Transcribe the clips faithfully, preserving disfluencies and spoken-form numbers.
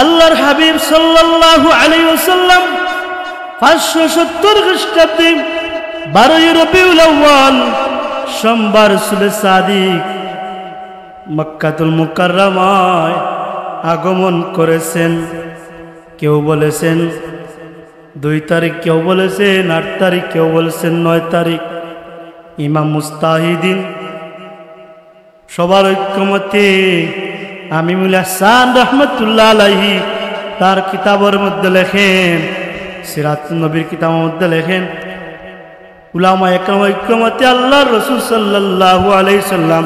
আল্লাহর হাবিব সাল্লাল্লাহু আলাইহি ওয়াসাল্লাম পাঁচশো সত্তর খ্রিস্টাব্দে বারোই রবিউল আউয়াল সোমবার সুবে সাদিক মক্কাতুল মুকাররমায় আগমন করেছেন। কেউ বলেছেন দুই তারিখ, কেউ বলেছেন আট তারিখ, কেউ বলেছেন নয় তারিখ। ইমাম মুস্তাহিদিন সবার ঐক্যমতে আমিমুল আহসান রহমতুল্লাহ আলাইহি তার কিতাবর মধ্যে লেখেন, সিরাতুন নবীর কিতাবর মধ্যে লেখেন, উলামা একরাম ঐক্যমতে আল্লাহর রসুল সাল্লাল্লাহু আলাইহি সাল্লাম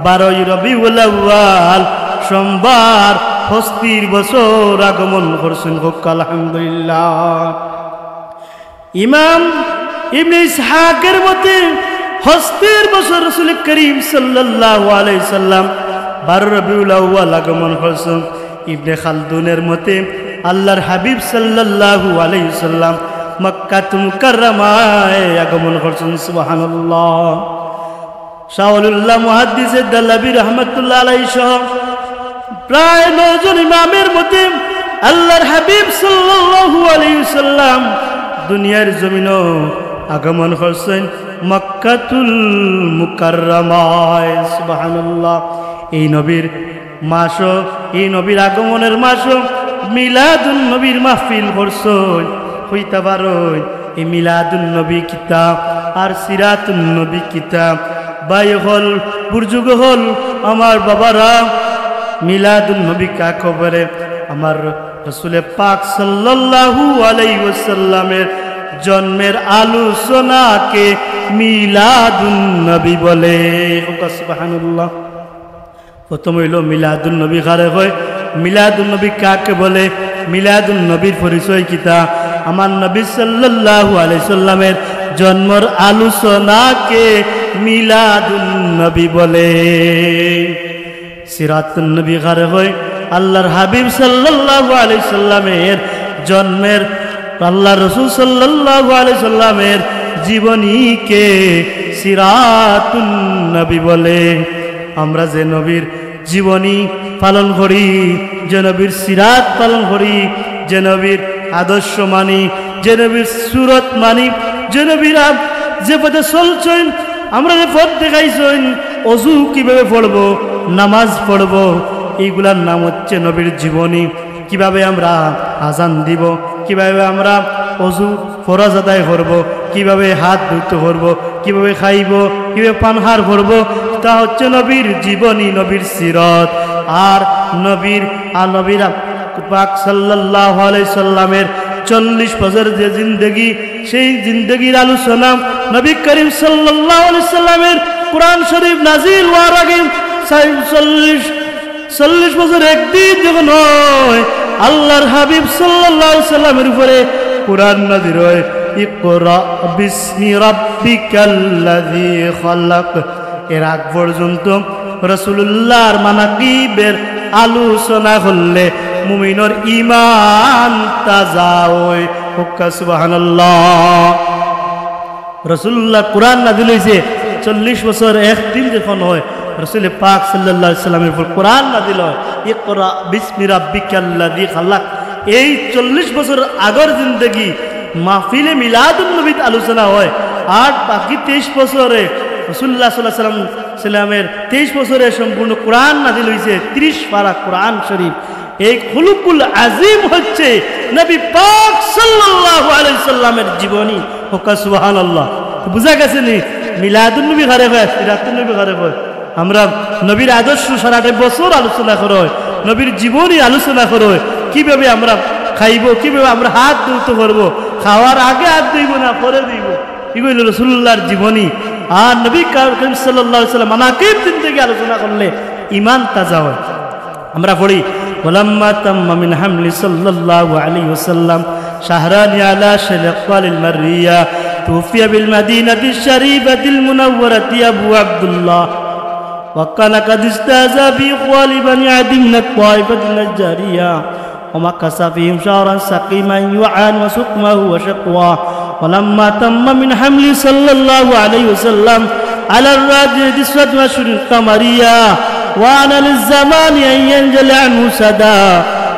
বারোই রবিউল আউয়াল সোমবার হজর বছর আগমন করছেন। কউক্কা আলহামদুলিল্লাহ। ইমাম ইবনে ইসহাকের মতে হজর বছর রসুল করিম সাল্লাল্লাহু আলাইহি সাল্লাম বারো রবিউল আউয়াল আগমন করছেন। ইবনে খালদুনের মতে আল্লাহর হাবিব সাল্লাল্লাহু আলাইহি সাল্লাম মক্কাতুল মুকাররমায় আগমন করছেন। সুবহানাল্লাহ। শাহ ওয়ালিউল্লাহ মুহাদ্দিসে দেহলভী রহমতুল্লাহ আলাইহি সহ প্রায় নয়জন ইমামের মতে আল্লাহর হাবিব সাল্লাল্লাহু আলাইহি সাল্লাম দুনিয়ার জমিনো আগমন করছেন মক্কাতুল মুকাররমায়। সুবহানাল্লাহ। এই নবীর মাসো, এই নবীর আগমনের মাসো মিলাদুন নবীর মাহফিল করছইন। কইতা পারইন এই মিলাদুন নবী কিতা আর সিরাতুন নবী কিতা? ভাই অকল, বুজুর্গ অকল, আমার বাবারা, মিলাদুন নবী কাকে বলে? আমার রসুলে পাক সাল্লাল্লাহু আলাইহি ওয়াসাল্লামের জন্মের আলোচনাকে মিলাদুন নবী বলে। কউক্কা সুবহানাল্লাহ। প্রথম অইলো মিলাদুন নবী কারে কয়, মিলাদুন নবী কাকে বলে, মিলাদুন নবীর পরিচয় কিতা? আমার নবী সাল্লাল্লাহু আলাইহি সাল্লামের জন্মর আলোচনাকে মিলাদুন নবী বলে। সিরাতুন নবী কারে কয়? আল্লাহর হাবিব সাল্লাল্লাহু আলাইহি সাল্লামের জন্মের, আল্লাহর রসুল সাল্লাল্লাহু আলাইহি সাল্লামের জীবনীকে সিরাতুন নবী বলে। আমরা যে নবীর জীবনী পালন করি, যে নবীর সিরাত পালন করি, যে নবীর আদর্শ মানি, যে নবীর সুরত মানি, যে নবীরা যে পথে চলছইন, আমরারে পথ দেখাইছইন, অজু কিভাবে পড়বো, নামাজ পড়বো, এইগুলার নাম হচ্ছে নবীর জীবনী। কিভাবে আমরা আজান দিব, কিভাবে আমরা অজু ফরজ আদায় করব, কিভাবে হাত ধুইতে করব, কিভাবে খাইব, কিভাবে পানাহার করব, তা হচ্ছে নবীর জীবনী, নবীর সিরত। আর নবীর, আর নবীর পাক সাল্লাল্লাহু আলাইহি সাল্লামের চল্লিশ বছর যে জিন্দেগি, সেই জিন্দেগির আলোচনা, নবী করিম সাল্লাল্লাহু আলাইহি সাল্লামের কোরআন শরীফ নাজিল হওয়ার আগে চল্লিশ, চল্লিশ বছর একদিন যখন হয়, আল্লাহর হাবিব সাল্লাল্লাহু আলাইহি সাল্লামের উপরে কোরআন নাজিল হয়, ইকরা বিসমি রাব্বিকাল্লাযী খালাক। এর আগ পর্যন্ত রাসূলুল্লাহর মানাকিবের আলোচনা করলে মুমিনর ঈমান তাজা হয়। কউক্কা সুবহানাল্লাহ। রাসূলুল্লাহ কোরআন নাজিল হইছে চল্লিশ বছর একদিন যখন হয়, রাসূলে পাক সাল্লাল্লাহু আলাইহি সাল্লামের উপর কোরআন নাজিল হয়, ইকরা বিসমি রাব্বিকাল্লাযী খালাক। এই চল্লিশ বছর আগর জিন্দেগি মাহফিলে মিলাদুন নবীত আলোচনা হয়। আর বাকি তেইশ বছরে রাসূলুল্লাহ সাল্লাল্লাহু আলাইহি সাল্লামের তেইশ বছরে সম্পূর্ণ কোরআন নাজিল হইছে, ত্রিশ পারা কোরআন শরীফ। এই খুলুকুল আজিম হচ্ছে নবী পাক সাল্লাল্লাহু আলাইহি সাল্লামের জীবনী। কউক্কা সুবহানাল্লাহ। তো বুঝা গেছে নি, মিলাদুন নবী কারে কয়, সিরাতুন নবী কারে কয়? আমরা নবীর আদর্শ সারাটা বছর আলোচনা করা হয়, নবীর জীবনী আলোচনা করা হয়, কিভাবে আমরা খাইব, কিভাবে আমরা হাত ধুইতে করব, খাওয়ার আগে হাত ধুইব না পরে ধুইব, এগুলো রাসূলুল্লাহর জীবনী। আর নবী করিম সাল্লাল্লাহু আলাইহি সাল্লাম মানাকিব জিন্দেগি আলোচনা করলে ঈমান তাজা হয়। আমরা পড়ি, ولما تم من حمل صلى الله عليه وسلم شهران على شيل الأقوال المروية، توفي بالمدينة الشريفة المنورة أبو عبد الله، وكان قد استأذن به أخوال بني عدي من الطائفة النجارية، ومكث فيهم شهرا سقيما يعاني سقمه وشقواه. ولما تم من حمله صلى الله عليه وسلم على الراجح تسعة أشهر قمرية، وآن للزمان أن ينجلي عنه سدى.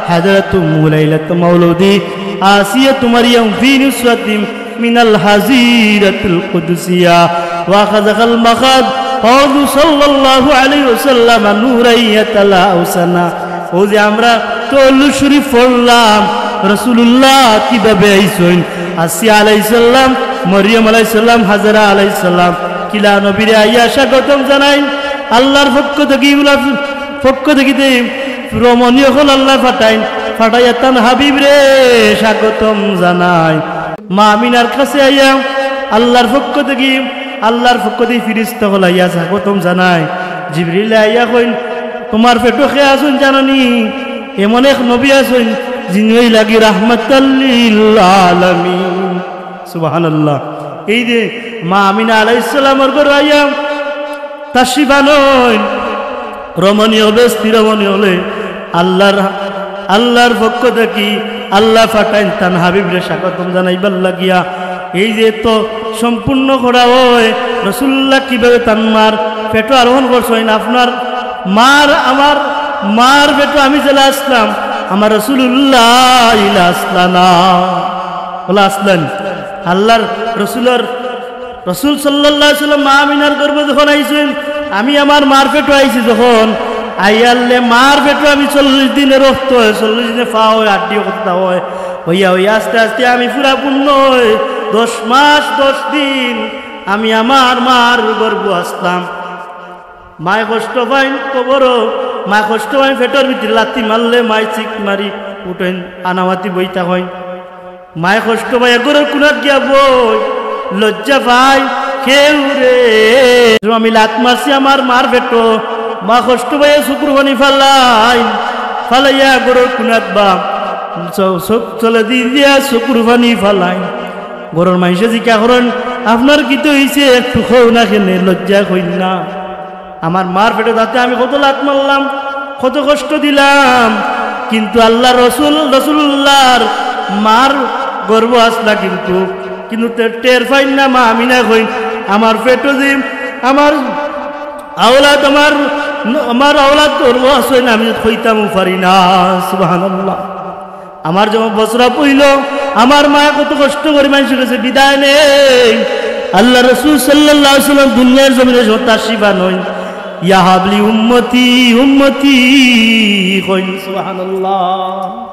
হাজরাতু উম্মু লাইলাতু মাউলুদি আসিয়াতু মারিয়াম ফি নুসরাতিম মিনাল হাজিরাতিল কুদসিয়া ওয়া আখাযাহাল মাখাদ ফাউযু সাল্লাল্লাহু আলাইহি ওয়াসাল্লাম নূরাইয়াতালা আউসানা। অউ যে আমরা তওয়াল্লুদ শরীফ পড়লাম, রাসূলুল্লাহ কিভাবে আইছইন? আসিয়া আলাইহিস সালাম, মরিয়ম আলাইহিস সালাম, হাজারা আলাইহিস সালাম, কিলা নবীরে আইয়া স্বাগতম জানাইন। আল্লাহর পক্ষ থাকি, ইগুলার পক্ষ থাকি তে রমণী অকল আল্লায় পাঠাইন, পাঠাইয়া তান হাবিবরে স্বাগতম জানাইন। মা আমিনার কাছে আইয়া আল্লাহর পক্ষ থাকি, আল্লাহর পক্ষ থাকি ফিরিস্তা অকল আইয়া স্বাগতম জানাইন। জিবরিলে আইয়া কইন, "তুমার পেটো কে আছইন জানো নি? এমন এক নবী আছইন, যিনি অইলা গি রাহমাতাল লিল আলামিন।" সুবহানাল্লাহ। এই যে মা আমিনা আলাইহিস সালামর ঘরো আইয়া তাশরিফ আনইন, রমণী অকলে, স্ত্রী রমণী অকলে আল্লাহর, আল্লাহর পক্ষ থাকি আল্লায় পাঠাইন তান হাবিবরে স্বাগতম জানাইবার লাগিয়া। এই যে তো সম্পূর্ণ করা অয়, রাসূলুল্লাহ কিভাবে তান মার পেটো আরোহণ করছইন, আপনার মার, আমার মার পেটো আমি যেলা আছলাম, আমার রাসূলুল্লাহ ইলা আছলা না, অলা আছলা নি। আল্লাহর রাসূলর রাসূল সাল্লাল্লাহু আলাইহি ওয়াসাল্লাম মা আমিনার গর্ভো যখন আইছইন, আমি আমার মার পেটো আইছি যখন, আইয়ারলে মার পেটো আমি চল্লিশ দিনে রক্ত অয়, চল্লিশ দিনে পাও অয়, আড্ডিও কথা অয়, অইয়া অইয়া আস্তে আস্তে আমি পুরা পূর্ণ অই, দশ মাস দশ দিন আমি আমার মার গর্ভো আছলাম। মায় কষ্ট পাইন কবরো, মায় কষ্ট পাইন, পেটর ভিতরে লাথি মারলে মায় চিক মারি উঠইন, আনামাতি বই থাকইন। মায় কষ্ট পাইয়া ঘরর কুনাত গিয়া বই, লজ্জা পাই, কেউরে। আমি লাথ মারছি আমার মার পেটো, মা কষ্ট পাইয়া চকুর পানি ফালাইন, ফালাইয়া ঘরর কুনাত বা চ-, চোখ তলেদি দিয়া চকুর পানি ফালাইন। ঘরর মাইনষে জিকা করইন, "আপনার কিতা অইছে? একটু কও না কেনে, লজ্জা কইন না।" আমার মার পেটো তাতে আমি কত লাথ মারলাম, কত কষ্ট দিলাম, কিন্তু আল্লাহর রাসূল, রাসূলুল্লাহর মার গর্ভো আছলা কিন্তু, কিন্তু তে-, টের পাইন না। মা আমিনায় কইন, "আমার পেটো যে আমার আওলাদ, আমার, আমার আওলাদ গর্ভো আছইন, আমি কইতামও পারি না।" সুবহানাল্লাহ। আমার যখন বছরা পইলো, আমার মায় কত কষ্ট করি মাইনষর গেছে বিদায় নেইন। আল্লাহর রাসূল সাল্লাল্লাহু আলাইহি ওয়াসাল্লাম দুনিয়ার জমিনো যখন তাশরিফ আনইন, "ইয়া হাবলি উম্মতি, উম্মতি" কইন। সুবহানাল্লাহ।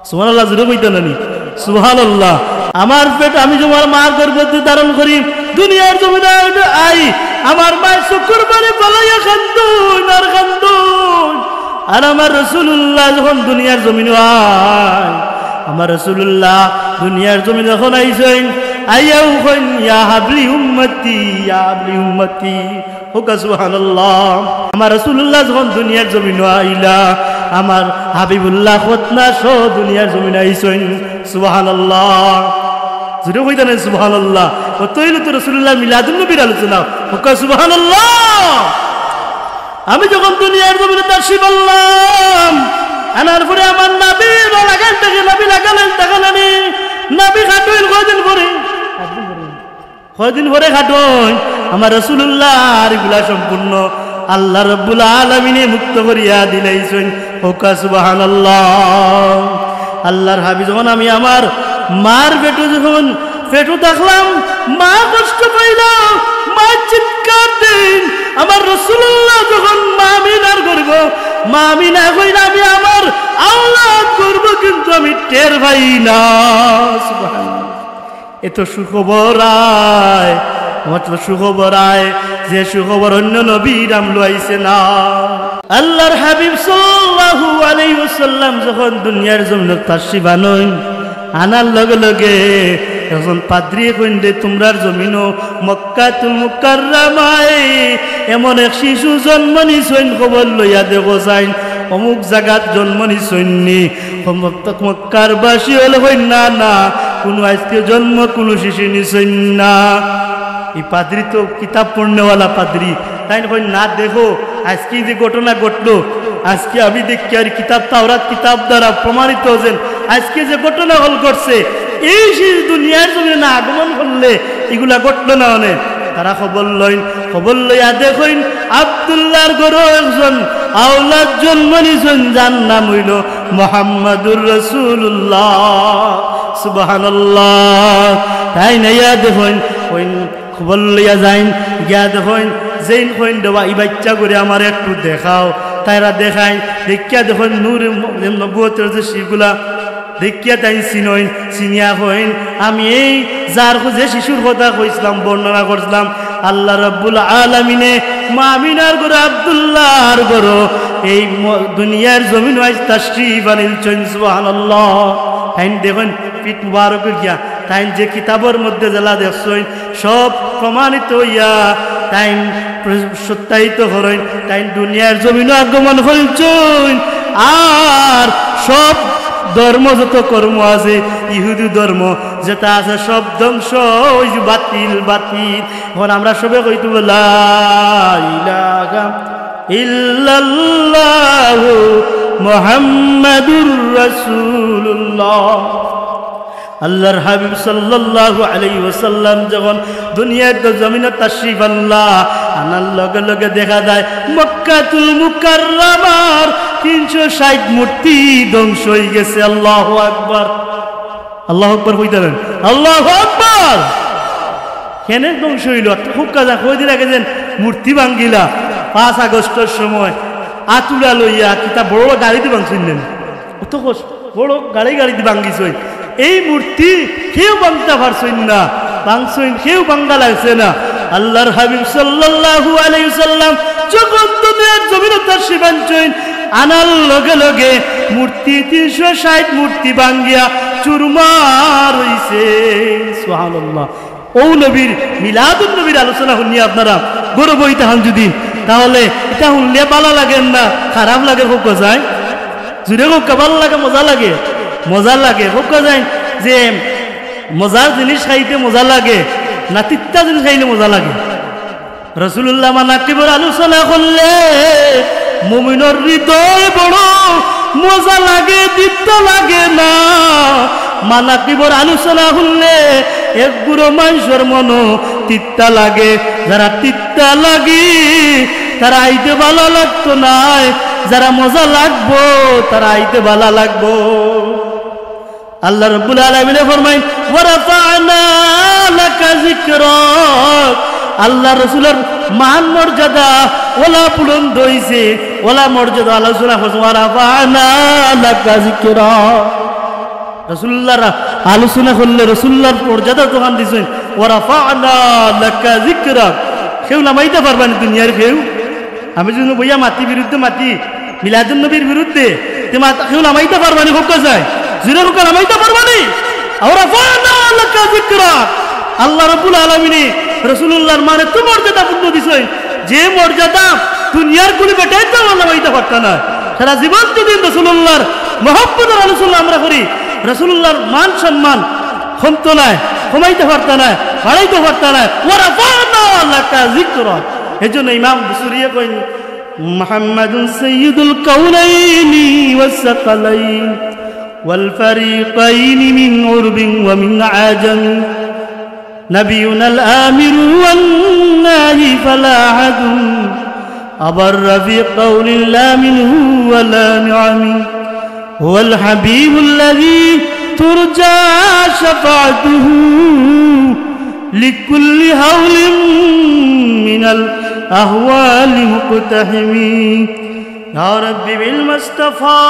সুবহানাল্লাহ, জোরে কইতা না নি? সুবহানাল্লাহ। আমার পেট, আমি যখন আমার মার গর্ভো ধারণ করি, দুনিয়ার জমিনো আই, আমার মায় চকুর পানি ফালাইয়া কান্দইন আর কান্দইন। আর আমার রাসূলুল্লাহ যখন দুনিয়ার জমিনো আইন, আমার রাসূলুল্লাহ দুনিয়ার জমিনো যখন আইছইন, আইয়াউ কইন, "ইয়া হাবলি উম্মতি, ইয়া হাবলি উম্মতি।" কউক্কা সুবহানাল্লাহ। আমার রাসূলুল্লাহ যখন দুনিয়ার জমিনো আইলা, আমার হাবিবুল্লাহ খতনা সহ দুনিয়ার জমিনো আইছইন। সুবহানাল্লাহ। জোরে কইতা না নি সুবহানাল্লাহ? অতো অইলো তো রাসূলুল্লাহর মিলাদুন নবীর আলোচনা। কউক্কা সুবহানাল্লাহ। আমি যখন দুনিয়ার জমিনো তাশরিফ আনলাম, আনার পরে আমার নাভি লাগাইন থাকে, নাভি লাগাইন থাকে না নি? নাভি কাটইন কয়দিন পরে? কয়দিন পরে কাটইন? আমার রাসূলুল্লাহর ইগুলা সম্পূর্ণ আল্লাহ রাব্বুল আলামিনে মুক্ত করিয়া দিলাইছইন। কউক্কা সুবহানাল্লাহ। আল্লাহর হাবিব যখন আমি আমার মার পেটো যখন পেটো থাকলাম, মা কষ্ট পাইলা, মা চিৎকার দেইন। আমার রাসূলুল্লাহ যখন মা আমিনার গর্ভো, মা আমিনায় কইন, "আমি আমার আওলাদ গর্ভো, কিন্তু আমি টের পাই না।" সুবহানাল্লাহ। এত সুখবর আয়, আমার তো সুখবর আয়, যে সুখবর অন্য নবীর আমলো আইছে না। আল্লাহর হাবিব সাল্লাল্লাহু আলাইহি ওয়াসাল্লাম যখন দুনিয়ার জমিনো তাশরিফ আনইন, আনার লগে লগে একজন পাদ্রীয়ে কইন দে, "তুমরার জমিনো মক্কাতুল মুকাররামায় এমন এক শিশু জন্ম নিছইন, খবর লইয়া দেখো চাইন, অমুক জাগাত জন্ম নিছইন নি?" মক্কাবাসী অকলে কইন, "না, না, কুনু আইজকে জন্ম কুনু শিশু নিছইন না।" ই পাদ্রী তো কিতাব পড়নেওয়ালা পাদ্রী, তাইন কইন, "না, দেখো, আইজকে যে ঘটনা ঘটলো, আইজকে আমি দেখিয়ার কিতাব, তাওরাত কিতাব দ্বারা প্রমাণিত যে আইজকে যে ঘটনা অকল ঘটছে, এই শিশু দুনিয়ার জমিনো না আগমন করলে ইগুলা ঘটলো না অনে।" তারা খবর লইন, খবর লইয়া দেখইন আব্দুল্লাহর ঘরো একজন আওলাদ জন্ম নিছইন, যার নাম অইলো মুহাম্মাদুর রাসূলুল্লাহ। সুবহানাল্লাহ। তাইন আইয়া দেখইন, কইন খবর লইয়া যাইন, গিয়া দেখইন, যেইন কইন, "দেবা, ই বাইচ্চাগুরে আমারে একটু দেখাও।" তাইরা দেখাইন, দেখিয়া দেখইন, নূরে ম-, নবুয়তর যে শিশগুলা, দেখিয়া তাইন চিনইন, চিনিয়া কইন, "আমি এই যার, যে শিশুর কথা কইছলাম, বর্ণনা করছলাম, আল্লাহ রাব্বুল আলামিনে মা আমিনার ঘরো, আব্দুল্লাহর ঘরো, এই ম-, দুনিয়ার জমিনো আইজ তাশরিফ আনিলছইন।" সুবহানাল্লাহ। তাইন দেখইন, পিঠ মুবারক গিয়া, তাইন যে কিতাবর মধ্যে যেলা দেখছইন, সব প্রমাণিত অইয়া তাইন প্র-, সত্যায়িত করইন, তাইন দুনিয়ার জমিনো আগমন করছইন। আর সব ধর্ম, যত কর্ম আছে, ইহুদি ধর্ম যেটা আছে, সব ধ্বংস অইছে, বাতিল, বাতিল। অখন আমরা সবে কইতু, "লা ইলাহা ইল্লাল্লাহু মুহাম্মাদুর রাসূলুল্লাহ।" আল্লাহর হাবিব সাল্লাল্লাহু আলাইহি ওয়াসাল্লাম যখন দুনিয়ার জমিনো তাশরিফ আনলা, আনার লগে লগে দেখা যায় মক্কাতুল মুকাররমার তিনশো ষাইট মূর্তি ধ্বংস অইগেছে। আল্লাহু আকবার। আল্লাহু আকবার কইতাম। আল্লাহু আকবার। কেনে ধ্বংস অইলো? খুব কাজা কয়দিন আগে যেন মূর্তি ভাঙ্গিলা, পাঁচ আগস্টর সময় আতুড়া লইয়া কিতা বড় গাড়িদি ভাঙছইন না নি? অত কষ্ট, বড় গাড়ি গাড়িদি ভাঙ্গিছইন। এই মূর্তি কেউ ভাঙতা পারছইন না, ভাঙছইন, কেউ ভাঙ্গা লাগছে না। আল্লাহর হাবিব সাল্লাল্লাহু আলাইহি ওয়াসাল্লাম যখন দুনিয়ার জমিনো তাশরিফ আনছইন, আনার লগে লগে মূর্তি, তিনশো ষাইট মূর্তি ভাঙ্গিয়া চুরমার অইছে। সুবহানাল্লাহ। অউ নবীর, মিলাদুন নবীর আলোচনা হুনিয়া আপনারা ঘরো বই থাকইন যুদি, তাহলে ইটা হুনলে ভালা লাগের না খারাপ লাগের? কউক্কা চাইন। জুরে কউক্কা, ভালা লাগে, মজা লাগে? মজা লাগে। কউক্কা চাইন যে মজার জিনিস খাইতে মজা লাগে না তিত্তা জিনিস খাইলে মজা লাগে? রাসূলুল্লাহ মানাকিবর আলোচনা করলে মুমিনর হৃদয় বড় মজা লাগে, তিত্তা লাগে না। মানাকিবর আলোচনা করলে এক গুরু মানষর মনো তিত্তা লাগে। যারা তিত্তা লাগি, তারা আইতে ভালা লাগতো নায়, যারা মজা লাগবো, তারা আইতে ভালা লাগবো। আল্লাহ রাব্বুল আলামিনে ফরমাইন, "ওয়া রাফা'না লাকা যিকরাক।" আল্লাহ রসুলর মান মর্যাদা অলা বুলন্দ অইছে, অলা মর্যাদা আলোচনা করছে, "ওয়া রাফা'না লাকা যিকরাক।" রাসূলুল্লাহর আলোচনা করলে রাসূলুল্লাহর মর্যাদা তখন দিছইন, "ওয়া রাফা'না লাকা যিকরাক।" কেউ লামাইতা পারবা নি দুনিয়ার কেউ? আমি যুদি বইয়া মাতি, বিরুদ্ধে মাতি, মিলাদুন নবীর বিরুদ্ধে, তে মাত-, কেউ লামাইতা পারবা নি? কউক্কা চাইন। জুরে কউক্কা, লামাইতা পারবা নি? "ওয়া রাফা'না লাকা যিকরাক।" আল্লাহ রাব্বুল আলামিনে রাসূলুল্লাহর মানে অত মর্যাদাপূর্ণ দিছইন, যে মর্যাদা দুনিয়ার কুনু বেটায় তো লামাইতা পারতা নায়। সারা জীবন যুদি রাসূলুল্লাহর মহব্বতর আলোচনা আমরা করি, রাসূলুল্লাহর মান সম্মান কমতো নায়, কমাইতা পারতা নায়, বাড়াইতা পারতা নায়। "ওয়া রাফা'না লাকা যিকরাক।" এর জন্য ইমাম বুসুরিয়ে কইন, "মুহাম্মাদুন সাইয়্যিদুল কাউনাইনি ওয়াস সাকালাইন ওয়াল ফারিকাইনি মিন উরবিন ওয়া মিন আজাম। নাবিয়ুনাল আমিরু ওয়ান নাহি ফালা আহাদুন আবাররা ফি কাউলিন লা মিনহু ওয়া লা নিআমি। হুয়াল হাবিবুল্লাযী তুরজা শাফাআতুহু লিকুল্লি হাওলিন মিনাল আহওয়ালি মুকতাহিমি। ইয়া রাব্বি বিল মুস্তাফা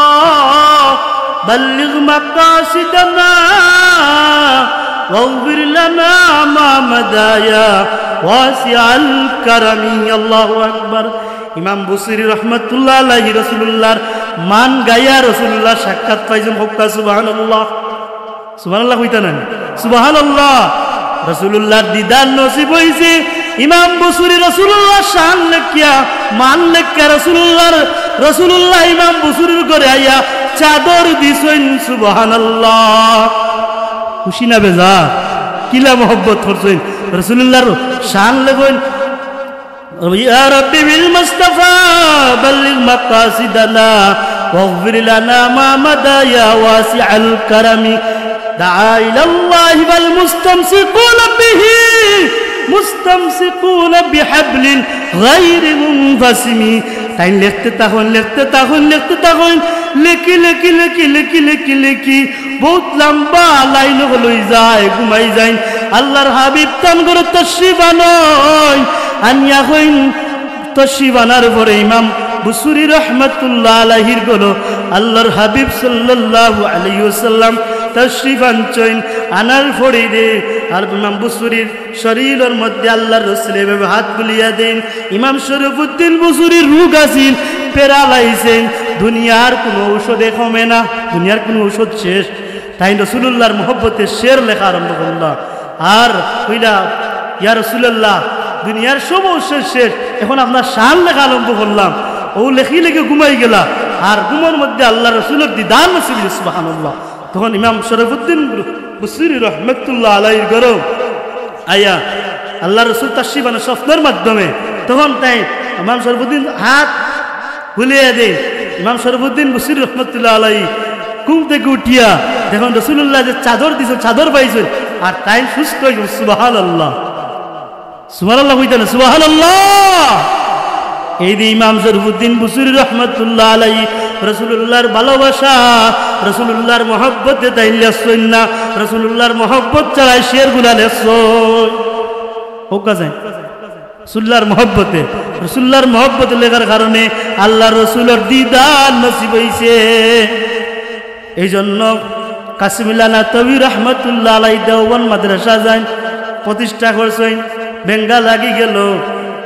বাল্লিগ মাকাসিদানা ওয়াগফির লানা মা মাদা ইয়া ওয়াসিআল কারামি।" আল্লাহু আকবার। ইমাম বুসুরি রহমাতুল্লাহ আলাইহি রাসূলুল্লাহর মান গাইয়া রাসূলুল্লাহর সাক্ষাৎ পাইছইন। কউক্কা সুবহানাল্লাহ। সুবহানাল্লাহ কইতা নায়? সুবহানাল্লাহ। রাসূলুল্লাহর দিদার নসিব অইছে। ইমাম বুসুরি রাসূলুল্লাহর শান লেখিয়া, মান লেখিয়া রাসূলুল্লাহর, রাসূলুল্লাহ ইমাম বুসুরির ঘরে আইয়া চাদর দিছইন। সুবহানাল্লাহ। খুশি না বেজার? কিলা মহব্বত করছইন। রাসূলুল্লাহর শান লেখইন, يا رب بالمصطفى بلغ مقاصدنا واغفر لنا ما مضى يا واسع الكرم. دعا إلى الله والمستمسكون به مستمسكون بحبل غير منفصم. তাইন লেখতে থাকইন, লেখতে থাকইন, লেখতে থাকইন, লেখি, লেখি, লেখি, লেখি, লেখি, লেখি, বউত লম্বা লাইন অকল অই যায়, ঘুমাই যাইন। আল্লাহর হাবিব তান ঘরো তশরিফ আনইন, আনিয়া কইন, তশরিফ আনার পরে ইমাম বুসুরি রহমতুল্লাহ আলাইহির ঘরো আল্লাহর হাবিব সাল্লাল্লাহু আলাইহি ওয়াসাল্লাম তশরিফ আনছইন, আনার পরে দে আর ইমাম বুসুরির শরীরর মধ্যে আল্লাহর রসুলে এভাবে হাত বুলাইয়া দেইন। ইমাম শরফুদ্দিন বুসুরির রোগ আছিল, প্যারালাইজ অইন, দুনিয়ার কুনু ঔষধে কমে না, দুনিয়ার কুনু ঔষধ শেষ। তাইন রসুলুল্লাহর মহব্বতে শের লেখা আরম্ভ করলা। আর কইলা, "ইয়া রাসূলুল্লাহ, দুনিয়ার সব ঔষধ শেষ, এখন আপনার শান লেখা আরম্ভ করলাম।" অউ লেখি লেখি ঘুমাই গেলা। আর ঘুমর মধ্যে আল্লাহর রসুলর দিদার নসিব অইছে, সুবহানাল্লাহ। তখন ইমাম শরফুদ্দিন বুসুরি রহমতুল্লাহ আলাইহির ঘরো আইয়া আল্লাহর রসুল তশরিফ আনইন স্বপ্নর মাধ্যমে। তখন তাইন ইমাম শরফুদ্দিন হাত বুলাইয়া দেইন। ইমাম শরফুদ্দিন বুসুরি রহমতুল্লাহ আলাইহি ঘুম থাকি উঠিয়া দেখইন রসুলুল্লাহ যে চাদর দিছইন, চাদর পাইছইন, আর তাইন সুস্থ অইছইন। সুবহানাল্লাহ, সুবহানাল্লাহ কইতা না, সুবহানাল্লাহ। এই যে ইমাম শরফুদ্দিন বুসুরি রহমতুল্লাহ আলাইহি রসুলুল্লাহর ভালোবাসা, রসুলুল্লাহর মহব্বতে তাইন লেখছইন না, রসুলুল্লাহর মহব্বত ছাড়া শেরগুলা লেখছইন। কউক্কা চাইন। রসুলুল্লাহর মহব্বতে, রসুলুল্লাহর মহব্বতে লেখার কারণে আল্লাহর রসুলর দিদার নসিব অইছে। এই জন্য কাসিমুল্লাহ নানতবী রহমতুল্লাহ আলাইহি দেওবন্দ মাদ্রাসা যাইন, প্রতিষ্ঠা করছইন। বেঙ্গা লাগি গেল।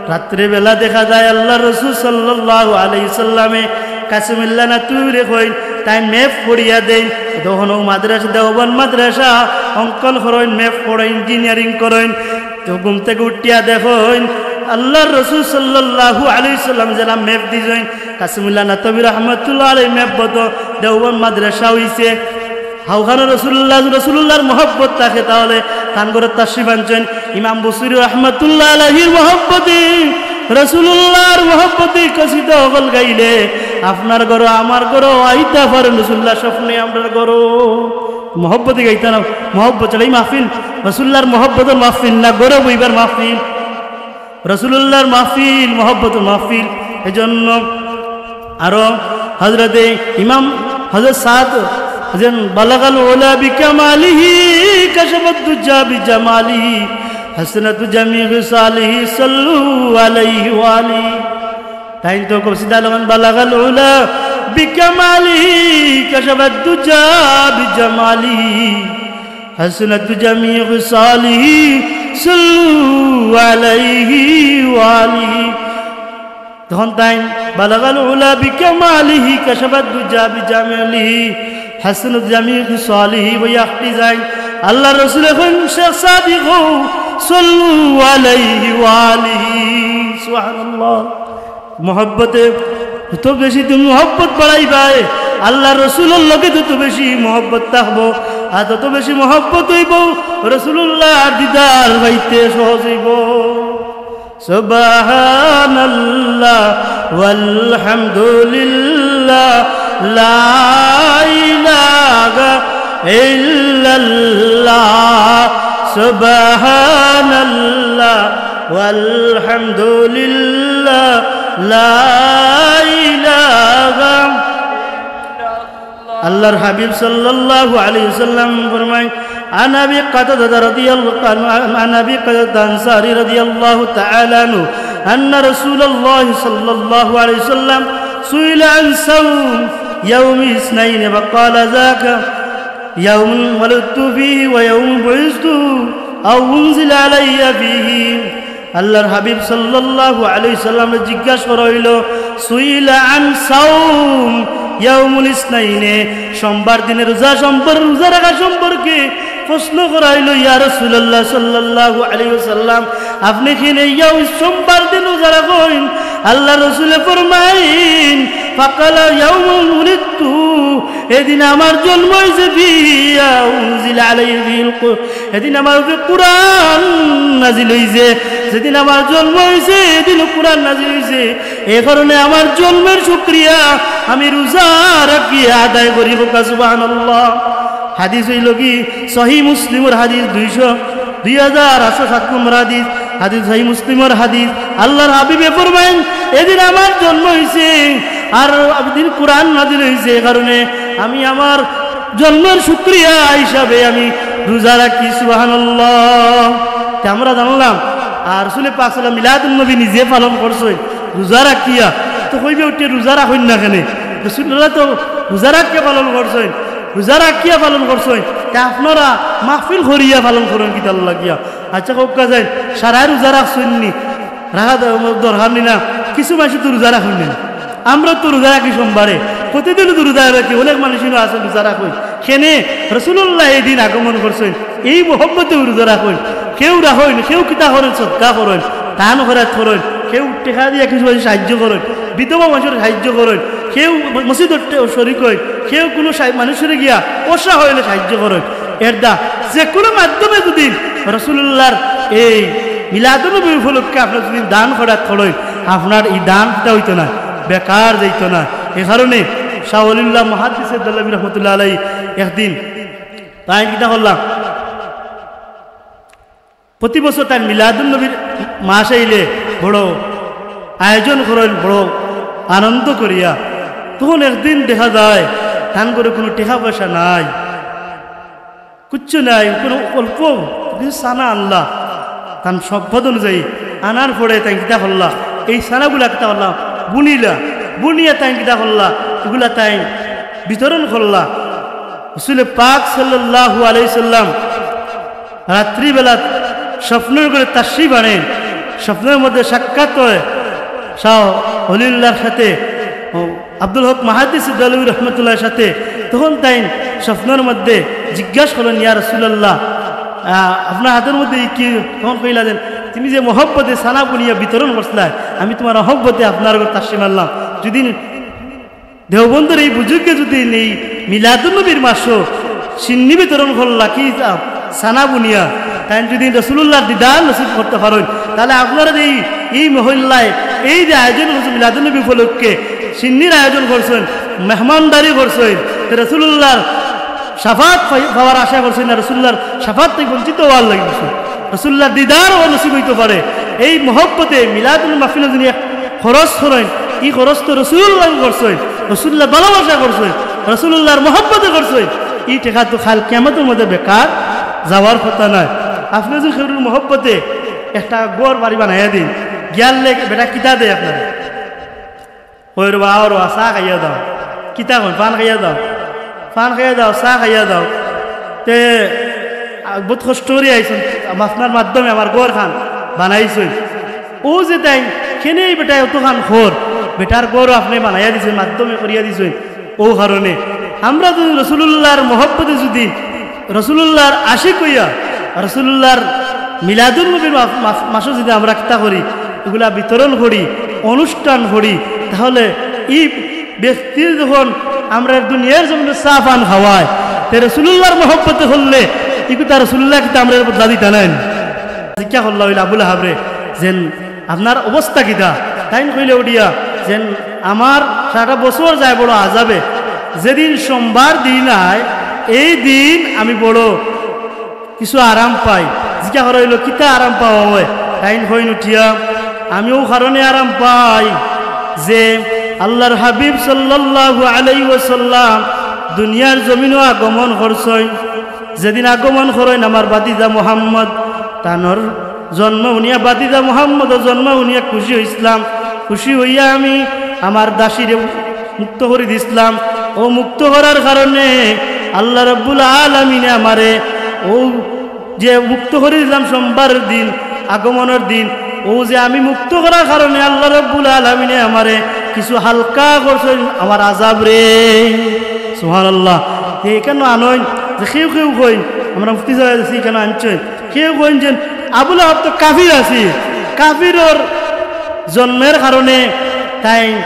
রাত্রে বেলা দেখা যায় আল্লাহর রসুল সাল্লাল্লাহু আলাইহি সাল্লামে কাসিমুল্লাহ নানতবীরে কইন, তাইন ম্যাপ পড়িয়া দেইন। তখন অউ মাদ্রাসা, দেওবন্দ মাদ্রাসা অঙ্কন করইন, ম্যাপ পড়ইন, ইঞ্জিনিয়ারিং করইন। তো ঘুম থাকি উঠিয়া দেখইন, আল্লাহর রসুল সাল্লাল্লাহু আলাইহি সাল্লাম যেলা ম্যাপ দিছইন, কাসিমুল্লাহ নানতবী রহমতুল্লাহ আলাইহি ম্যাপ মতো দেওবন্দ মাদ্রাসা অইছে। হউখানো রসুলুল্লাহ, রসুলুল্লাহর মহব্বত থাকে, তাহলে তান ঘরো তশরিফ আনছইন। ইমাম বুসুরি রহমতুল্লাহ আলাইহির মহব্বতে, রসুলুল্লাহর মহব্বতে কসিদা অকল গাইলে আপনার ঘরো, আমার ঘরো আইতা পারে রসুলুল্লাহ স্বপ্নে আমরার ঘরো। মহব্বতে গাইতা না, মহব্বত ছাড়া ই মাহফিল, রসুলুল্লাহর মহব্বতর মাহফিল না, ঘরো বইবার মাহফিল। রসুলুল্লাহর মাহফিল, মহব্বতর মাহফিল। এজন্য আরো হযরতে ইমাম হযরত সাদ, যেন বালাগাল উলা বিকামালিহি, কাশাফাদ দুজা বিজামালিহি, হাসানাতু জামি খিসালিহি, সাল্লু আলাইহি ওয়া আলিহি। তাইন তো কসিদা লেখইন, বালাগাল উলা বিকামালিহি, কাশাফাদ দুজা বিজামালিহি, হাসানাতু জামি খিসালিহি, সাল্লু আলাইহি ওয়া আলিহি। তখন তাইন বালাগাল উলা বিকামালিহি, কাশাফাদ দুজা বিজামালিহি, হাসানাতু জামি খিসালিহি, ওই আখটি যাইন। আল্লাহর রসুলে কইন, শেখ সাদি কও, সাল্লু আলাইহি ওয়া আলিহি। সুবহানাল্লাহ। মহব্বতে যত বেশি তুমি মহব্বত বাড়াইবায়, আল্লাহর রসুলর লগে তত বেশি মহব্বত থাকবো, আর তত বেশি মহব্বত অইবো, রসুলুল্লাহর দিদার পাইতে সহজ অইবো। সুবহানাল্লাহ ওয়ালহামদুলিল্লাহ, লা ইলাহা ইল্লাল্লাহ, সুবহানাল্লাহ ওয়ালহামদুলিল্লাহ, লা ইলাহা। আল্লাহর হাবিব সাল্লাল্লাহু আলাইহি ওয়াসাল্লাম ফরমায়, عن أبي قتادة رضي الله عنه، عن أبي قتادة الأنصاري رضي الله تعالى عنه أن رسول الله صلى الله عليه وسلم سئل عن صوم يوم الاثنين فقال: ذاك يوم ولدت فيه ويوم بعثت أو أنزل علي فيه. আল্লাহর হাবিব সাল্লাল্লাহু আলাইহি সাল্লামরে জিজ্ঞাসা করা অইলো, সুইলা আন সাওম ইয়াউমুল ইসনাইনে, সোমবার দিনে রোজা সম্পর্কে, রোজা রাখা সম্পর্কে প্রশ্ন করা অইলো, ইয়া রাসূলুল্লাহ সাল্লাল্লাহু আলাইহি ওয়াসাল্লাম, আপনে কিনে ইয়াউ সোমবার দিন রোজা রাখইন? আল্লাহর রসুলে ফরমাইন, ফাকালা ইয়াউমুন উলিদতু, এদিন আমার জন্ম অইছে, ফিয়া উনজিলা আলাইহিল কু-, এদিন আমার উপরে কুরআন নাজিল অইছে, যেদিন আমার জন্ম অইছে, এদিনও কুরআন নাজিল অইছে। এই কারণে আমার জন্মের শুকরিয়া আমি রোজা রাখিয়া আদায় করি। কউক্কা সুবহানাল্লাহ। হাদিস অইলো কি? সহিহ মুসলিমর হাদিস, দুইশো, দুই হাজার আটশো সাত নম্বর হাদিস। হাদিস সহিহ মুসলিমর হাদিস, আল্লাহর হাবিবে ফরমাইন, "এদিন আমার জন্ম অইছে, আর এদিন কোরআন নাজিল অইছে, এই কারণে আমি আমার জন্মর শুকরিয়া হিসাবে আমি রোজা রাখি।" সুবহানাল্লাহ। তে আমরা জানলাম, আর রাসূলে পাক সাল্লাল্লাহু মিলাদুন নবী নিজে পালন করছইন রোজা রাখিয়া, তো কইবে উঠে রোজা রাখইন না কেনে? রাসূলুল্লাহ তো রোজা রাখিয়া পালন করছইন, রোজা রাখিয়া পালন করছইন, তে আপনারা মাহফিল করিয়া পালন করইন কিতার লাগিয়া? আচ্ছা, কউক্কা যাইন, সারায় রোজা রাখছইন নি? রাখা দ-, দরকার নি না? কিছু মানষে তো রোজা রাখইন নি। আমরা তো রোজা রাখি সোমবারে, প্রতিদিন তো রোজা রাখি, অনেক মানুষ ইনো আছে রোজা রাখইন। কেনে? রাসূলুল্লাহ এই দিন আগমন করছইন, এই মহব্বতে রোজা রাখইন। কেউ রাখইন, কেউ কিতা করইন, সদকা করইন, দান খয়রাত করইন, কেউ টেকা দিয়া কিছু মানষরে সাহায্য করইন, বিধবা মানষরে সাহায্য করইন, কেউ ম-, মসজিদর টে-, শরিক অইন, কেউ কুনু সাই-, মানষরে গিয়া অসহায় অইলে সাহায্য করইন। এরদা যে কুনু মাধ্যমে যদি রাসূলুল্লাহর এই মিলাদুন নবী উপলক্ষে আপনারা যদি দান খয়রাত করইন, আপনার এই দানটা অইতো না, বেকার যাইতো না। এই কারণে শাহ ওয়ালিউল্লাহ মুহাদ্দিসে দেহলভী রহমতুল্লাহ আলাইহি একদিন তাইন কিতা করলা, প্রতি বছর তাইন মিলাদুন নবীর মাস আইলে বড় আয়োজন করইন, বড় আনন্দ করিয়া। তখন একদিন দেখা যায় তান ঘরো কুনু টেকা পয়সা নাই, কিচ্ছু নাই, কুনু অল্প কিছু ছানা আনলা, তান সম্পদ অনুযায়ী আনার পরে তাইন কিতা করলা, এই ছানাগুলা কিতা করলা, বুনিলা, বুনিয়া তাইন কিতা করলা, এগুলা তাইন বিতরণ করলা। রাসূলে পাক সাল্লাল্লাহু আলাইহি সাল্লাম রাত্রিবেলা স্বপ্নর ঘরে তাশরিফ আনেন, স্বপ্নর মধ্যে সাক্ষাৎ হয় শাহ ওয়ালিউল্লাহর সাথে, ও, আব্দুল হক মুহাদ্দিস দেহলভী রহমতুল্লাহর সাথে। তখন তাইন স্বপ্নর মধ্যে জিজ্ঞাসা করলেন, "ইয়া রাসূলুল্লাহ, আহ, আপনার হাতর মধ্যে ই কি?" তখন কইলা যেন, "তুমি যে মহব্বতে ছানা বুনিয়া বিতরণ করছিলা, আমি তুমার মহব্বতে আপনার ঘর তাশরিফ আনলাম।" যদি দেওবন্দর এই বুজুর্গে যদি এই মিলাদুন নবীর মাসো শিন্নি বিতরণ করলা কি তা-, ছানা বুনিয়া, তাইন যদি রাসূলুল্লাহর দিদার নসিব করতা পারইন, তাইলে আপনারা এই, এই মহল্লায় এই যে আয়োজন করছে মিলাদুন নবী উপলক্ষে শিন্নির আয়োজন করছইন, মেহমানদারি করছইন, তে রাসূলুল্লাহর শাফাআত পাই-, পাওয়ার আশা করছইন না, রাসূলুল্লাহর শাফাআত থাকি বঞ্চিত অওয়ার লাগি করছইন। রাসূলুল্লাহর দিদার অউ নসিব অইতো পারে। এই মহব্বতে মিলাদুন নবী মাহফিলো যদি এক খরচ করইন, ই খরচ তো রাসূলুল্লাহ করছইন, রাসূলুল্লাহর ভালোবাসা করছইন, রাসূলুল্লাহর মহব্বতে করছইন। ই টেকা তো কাল কিয়ামতর মধ্যে বেকার যাওয়ার কথা নায়। আপনে যদি কেউর মহব্বতে একটা ঘর বাড়ি বানাইয়া দেইন, গিয়ার লেগে বেটা কিতা দেয় আপনারে? কইর বা, আও রে বা, চা খাইয়া যাও। কিতা কইন? পান খাইয়া যাও। পান খাইয়া যাও, চা খাইয়া যাও। তে, আ, বউত কষ্ট করি আইছইন, আপনার মাধ্যমে আমার ঘর খান বানাইছইন। অউ যে তাইন, কেনে ই বেটায় অতখান খর, বেটার ঘরও আপনে বানাইয়া দিছইন, মাধ্যমে করিয়া দিছইন। অউ কারণে আমরা যদি রাসূলুল্লাহর মহব্বতে যদি রাসূলুল্লাহর আশিক অইয়া রাসূলুল্লাহর মিলাদুন নবীর মাস-, মাস-, মাসো যদি আমরা কিতা করি, ইগুলা বিতরণ করি, অনুষ্ঠান করি, তাহলে ই ব্যক্তিয়ে যখন আমরারে দুনিয়ার জমিনো চা পান খাওয়ায়, তে রাসূলুল্লাহর মহব্বতে করলে ইগুতা রাসূলুল্লাহ কিতা আমরারে বদলা দিতা নায় নি? জিজ্ঞাসা করলা অইলো আবু লাহাবরে, যেন আপনার অবস্থা কিতা? তাইন কইলা উঠিয়া যেন আমার সারাটা বছর যায় বড় আজাবে, যেদিন সোমবার দিন আয়, এই দিন আমি বড় কিছু আরাম পাই। জিজ্ঞাসা করা অইলো, "কিতা আরাম পাওয়া অয়?" তাইন কইন উঠিয়া, "আমি অউ কারণে আরাম পাই যে আল্লাহর হাবিব সাল্লাল্লাহু আলাইহি ওয়াসাল্লাম দুনিয়ার জমিনো আগমন করছইন। যেদিন আগমন করইন আমার ভাতিজা মুহাম্মদ, তানর জন্ম হুনিয়া, ভাতিজা মুহাম্মদর জন্ম হুনিয়া খুশি অইছলাম। খুশি অইয়া আমি আমার দাসীরে মুক্ত করি দিছলাম। অউ মুক্ত করার কারণে আল্লাহ রাব্বুল আলামিনে আমারে অউ যে মুক্ত করি দিছলাম সোমবারর দিন, আগমনর দিন, অউ যে আমি মুক্ত করার কারণে আল্লাহ রাব্বুল আলামিনে আমারে কিছু হালকা করছইন আমার আজাবরে।" সুবহানাল্লাহ। তে ইখানো আনইন যে কেউ কেউ কইন, আমরা মুফতি সাহেব আছি, ইখানো আনছইন, কেউ কইন যেন আবু লাহাব তো কাফির আছিল, কাফিরর জন্মর কারণে তাইন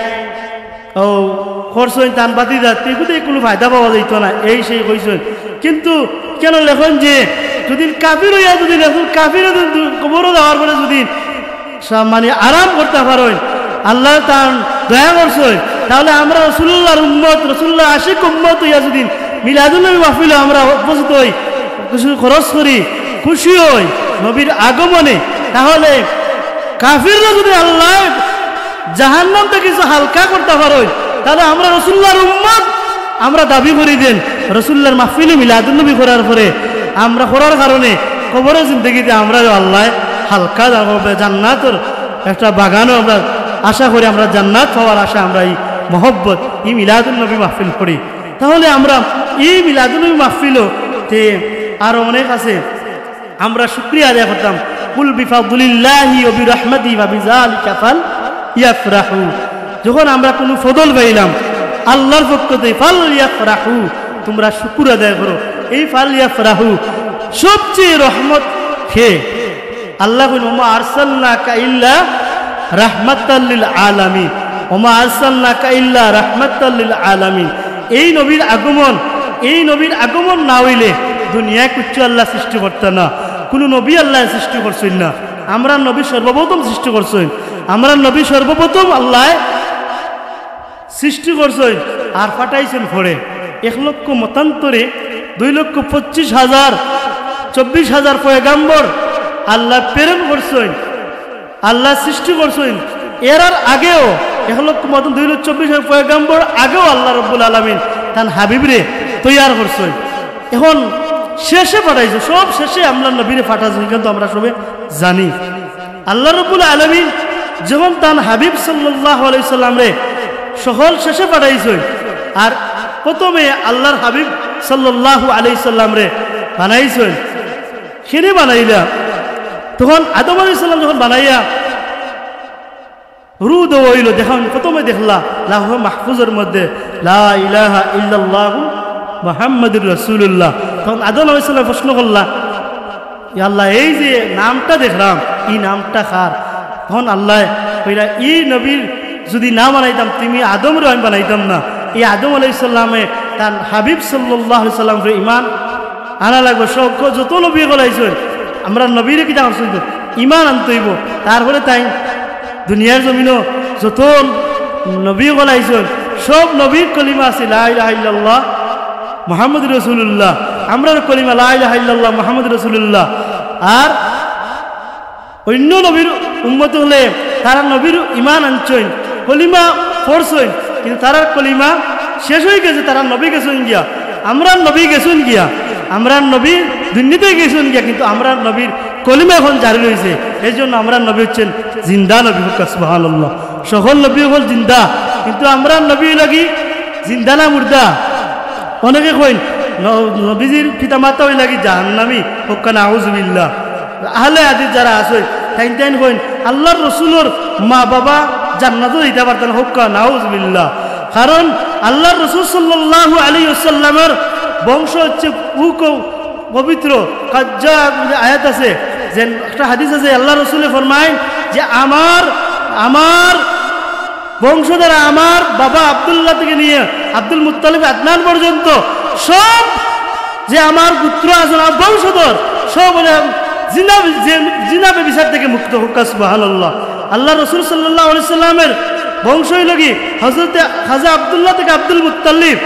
অউ করছইন তান ভাতিজাত, ইগুতে কুনু ফায়দা পাওয়া যাইতো না, এই সেই কইছইন। কিন্তু কেনে লেখইন যে যদি কাফির অইয়া যদি লেখইন, কাফিরে যদি কবরো যাওয়ার পরে যদি সা-, মানে আরাম করতা পারইন, আল্লায় তান দয়া করছইন, তাহলে আমরা রাসূলুল্লাহর উম্মত, রাসূলুল্লাহর আশিক উম্মত অইয়া যদি মিলাদুন নবী মাহফিলো আমরা উপস্থিত অই, কিছু খরচ করি, খুশি অই নবীর আগমনে, তাহলে কাফিররা যদি আল্লায় জাহান্নামটা কিছু হালকা করতা পারইন, তাহলে আমরা রসুল্লাহর উম্মত, আমরা দাবি করি দেন, রসুল্লাহর মাহফিলে মিলাদুন্নবী করার পরে আমরা করার কারণে কবরের জিন্দেগিতে আমরাও আল্লায় হালকা দান করবে, জান্নাতর একটা বাগানও আমরা আশা করি, আমরা জান্নাত পাওয়ার আশা আমরা এই মহব্বত, এই মিলাদুন্নবী মাহফিল করি। তাহলে আমরা এই মিলাদুন্নবী মাহফিলও তে আরও অনেক আছে, আমরা শুকরিয়া আদায় করতাম। কুল বিফাদুলিল্লাহি ওয়া বিরহমাতিহি ওয়া বিযালিকা ফাল ইয়াফরাহু। যখন আমরা কোনো ফজল পাইলাম আল্লাহর পক্ষ থেকে, ফাল ইয়াফরাহু, তোমরা শুকুর আদায় করো। এই ফাল ইয়াফরাহু সবচেয়ে রহমত কে? আল্লাহ কইন, "ওমা আরসালনাকা ইল্লা রাহমাতাল লিল আলামিন, ওমা আরসালনাকা ইল্লা রাহমাতাল লিল আলামিন।" এই নবীর আগমন, এই নবীর আগমন না হইলে দুনিয়ায় কিচ্ছু আল্লাহ সৃষ্টি করতা না, কোনো নবী আল্লাহ সৃষ্টি করছইন না। আমরার নবী সর্বপ্রথম সৃষ্টি করছইন, আমরার নবী সর্বপ্রথম আল্লাহ সৃষ্টি করছইন আর পাঠাইছইন পরে। এক লক্ষ মতান্তরে দুই লক্ষ পঁচিশ হাজার, চব্বিশ হাজার পয়গাম্বর আল্লাহ প্রেরণ করছইন, আল্লাহ সৃষ্টি করছইন। এরার আগেও এক লক্ষ মতান্তরে দুই লক্ষ চব্বিশ হাজার পয়গাম্বর আগেও আল্লাহ রব্বুল আলামিন তান হাবিবরে তৈয়ার করছইন। এখন শেষে পাঠাইছে, সব শেষে আমরার নবীরে পাঠাইছে, কিন্তু আমরা সবে জানি আল্লাহ রব্বুল আলামিন যখন তান হাবিব সাল্লাল্লাহু আলাইহি সাল্লামরে সকল শেষে পাঠাইছইন, আর প্রথমে আল্লাহর হাবিব সাল্লাল্লাহু আলাইহি সাল্লামরে বানাইছইন, কেনে বানাইলা? তখন আদম আলাইহিস সালাম যখন বানাইয়া রু দেওয়া হইল, দেখুন, প্রথমে দেখলা লাউহে মাহফুজের মধ্যে লা ইলাহা ইল্লাল্লাহু মুহাম্মাদুর রাসূলুল্লাহ। তখন আদম আলাইহিস সালাম প্রশ্ন করলা, "ইয়া আল্লাহ, এই যে নামটা দেখলাম, এই নামটা কার?" তখন আল্লাহ কইলা, "এই নবীর যদি না বানাইতাম, তুমি আদমরে আমি বানাইতাম না।" এই আদম আলাইহিস সালামে তান হাবিব সাল্লাল্লাহু আলাইহি সাল্লামরে ইমান আনা লাগবো। সব যত নবী অকল আইছইন, আমরার নবীরে কিতা করছইন? ইমান আনতে হইব। তারপরে তাইন দুনিয়ার জমিনো যত নবী অকল আইছইন, সব নবীর কলিমা আছে লা ইলাহা ইল্লাল্লাহ মুহাম্মাদুর রাসূলুল্লাহ। আমরার কলিমা লা ইলাহা ইল্লাল্লাহ মুহাম্মাদুর রাসূলুল্লাহ। আর অন্য নবীর উম্মত অকলে তারা নবীর ইমান আনছইন, কলিমা পড়ছইন, কিন্তু তারার কলিমা শেষ হয়ে গেছে, তারা নবী গেছইন গিয়া, আমরার নবী গেছইন গিয়া, আমরার নবী দুনিয়া থাকি গেছইন গিয়া, কিন্তু আমরার নবীর কলিমা এখন জারি রইছে। এই জন্য আমরার নবী হচ্ছেন জিন্দা নবী। কউক্কা সুবহানাল্লাহ। সকল নবী অকল জিন্দা, কিন্তু আমরার নবী অইলা কি জিন্দা না মুর্দা? অনেকে কইন, ন-, নবীজির পিতামাতা অইলা কি জাহান্নামী, কউক্কা নাউজুবিল্লাহ। আহলে হাদিস যারা আছইন, তাইন তাইন কইন, আল্লাহর রসুলর মা বাবা জান্নাতো যাইতা পারতা না, কউক্কা নাউজুবিল্লাহ। কারণ আল্লাহর রসুল সাল্লাল্লাহু আলাইহি ওয়াসাল্লামর বংশ হচ্ছে পুক পবিত্র। কাজ্জা আয়াত আছে, যে একটা হাদিস আছে, আল্লাহর রসুলে ফরমাইন যে আমার, আমার বংশধারা, আমার বাবা আব্দুল্লাহ থেকে নিয়ে আব্দুল মুত্তালিব আদনান পর্যন্ত সব যে আমার গোত্র আছে, আমার বংশধর, সব হলে জিনা, যে জিনা ব্যভিচার থেকে মুক্ত। কউক্কা সুবহানাল্লাহ। আল্লাহ রসুল সাল্লাল্লাহু আলাইহি সাল্লামের বংশ হইল কি হযরতে খাজা আব্দুল্লাহ থেকে আব্দুল মুত্তালিব,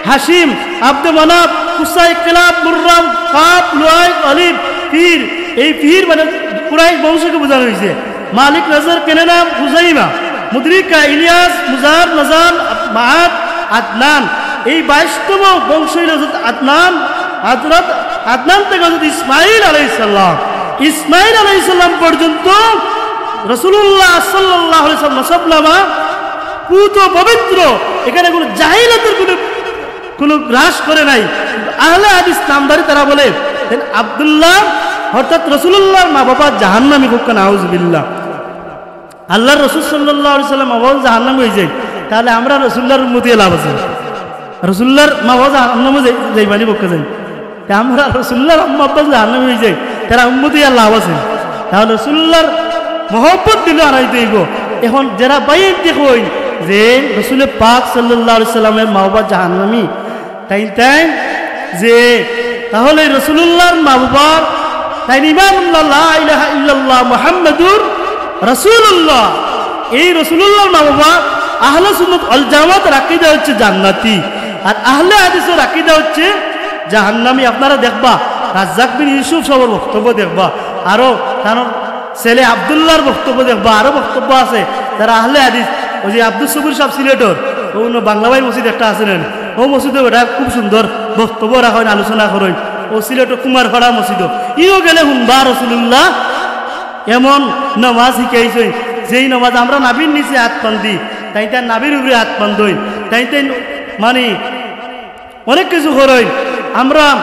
হাশিম, আব্দে মানাফ, কুসাই, কিলাব, মুররাম, কাব, লুয়াই, আলিব, ফিহির। এই ফিহির মানে কুরাইশ বংশকে বোঝানো হয়েছে। মালিক, নাজার, কেনানা, খুজাইমা, মুদরিকা, ইলিয়াস, মুজার, নাজার, মাআদ, আদনান। এই বাইশতম বংশ হইল হযরত আদনান। হযরত আদনান থেকে হযরত ইসমাইল আলাইহিস সালাম, ইসমাইল আলাইহিস সালাম পর্যন্ত রাসূলুল্লাহ সাল্লাল্লাহু আলাইহি ওয়াসাল্লাম নসবনামা পুত পবিত্র, এখানে কোনো জাহিলিয়াতের কোনো, কোনো গ্রাস করে নাই। আহলে হাদিস নামধারী তারা বলে, দেন আব্দুল্লাহ অর্থাৎ রাসূলুল্লাহর মা বাবা জাহান্নামী, কউক্কা নাউজুবিল্লাহ। আল্লাহর রসুল সাল্লাল্লাহু আলাইহি সাল্লাম মা বাবা জাহান্নামী হয়ে যায়, তাহলে আমরা রাসূলুল্লাহর উম্মতি লাভ আছে? রাসূলুল্লাহর মা বাবা জাহান্নামে যাই-, যাইবা নি, কউক্কা যাই? তে আমরা রাসূলুল্লাহর আম্মা আব্বা জাহান্নামী হয়ে যায়, তারা উম্মতি আর লাভ আছে? তাহলে রাসূলুল্লাহর মহব্বত দিল আনাইতে হইব। এখন যারা বাইন দেখইন যে রসুলে পাক সাল্লাল্লাহু আলাইহি সাল্লামের মা বাবা জাহান্নামী, তাইন তাইন যে তাহলে রাসূলুল্লাহর মা বাবার তাইন ইমান আনলা লা ইলাহা ইল্লাল্লাহ মুহাম্মাদুর রাসূলুল্লাহ। এই রাসূলুল্লাহর মা বাবা আহলে সুন্নাত ওয়াল জামাতের আকীদা হচ্ছে জান্নাতি, আর আহলে হাদিসের আকীদা হচ্ছে জাহান্নামী। আপনারা দেখবা, রাজ্জাক বিন ইউসুফ সাহেবের বক্তব্য দেখবা, আরো তার ছেলে আব্দুল্লাহর বক্তব্য দেখবা, আরো বক্তব্য আছে। যারা আহলে হাদিস, ওই যে আব্দুস সবুর সাহেব সিলেটর, ও অন্য বাংলা ভাইর মসজিদ একটা আছে না, ও মসজিদে বেটা খুব সুন্দর বক্তব্য রাখইন, আলোচনা করইন। ও সিলেটর কুমারপাড়া মসজিদ, ইও গেলে হুনবা রসুলুল্লাহ এমন নমাজ শিখাইছইন, যেই নমাজ আমরা নাভির নিচে হাত বান্ধি, তাইন তার নাভির উপরে হাত বান্ধইন, তাইন তাইন মানে অনেক কিছু করইন। আমরা,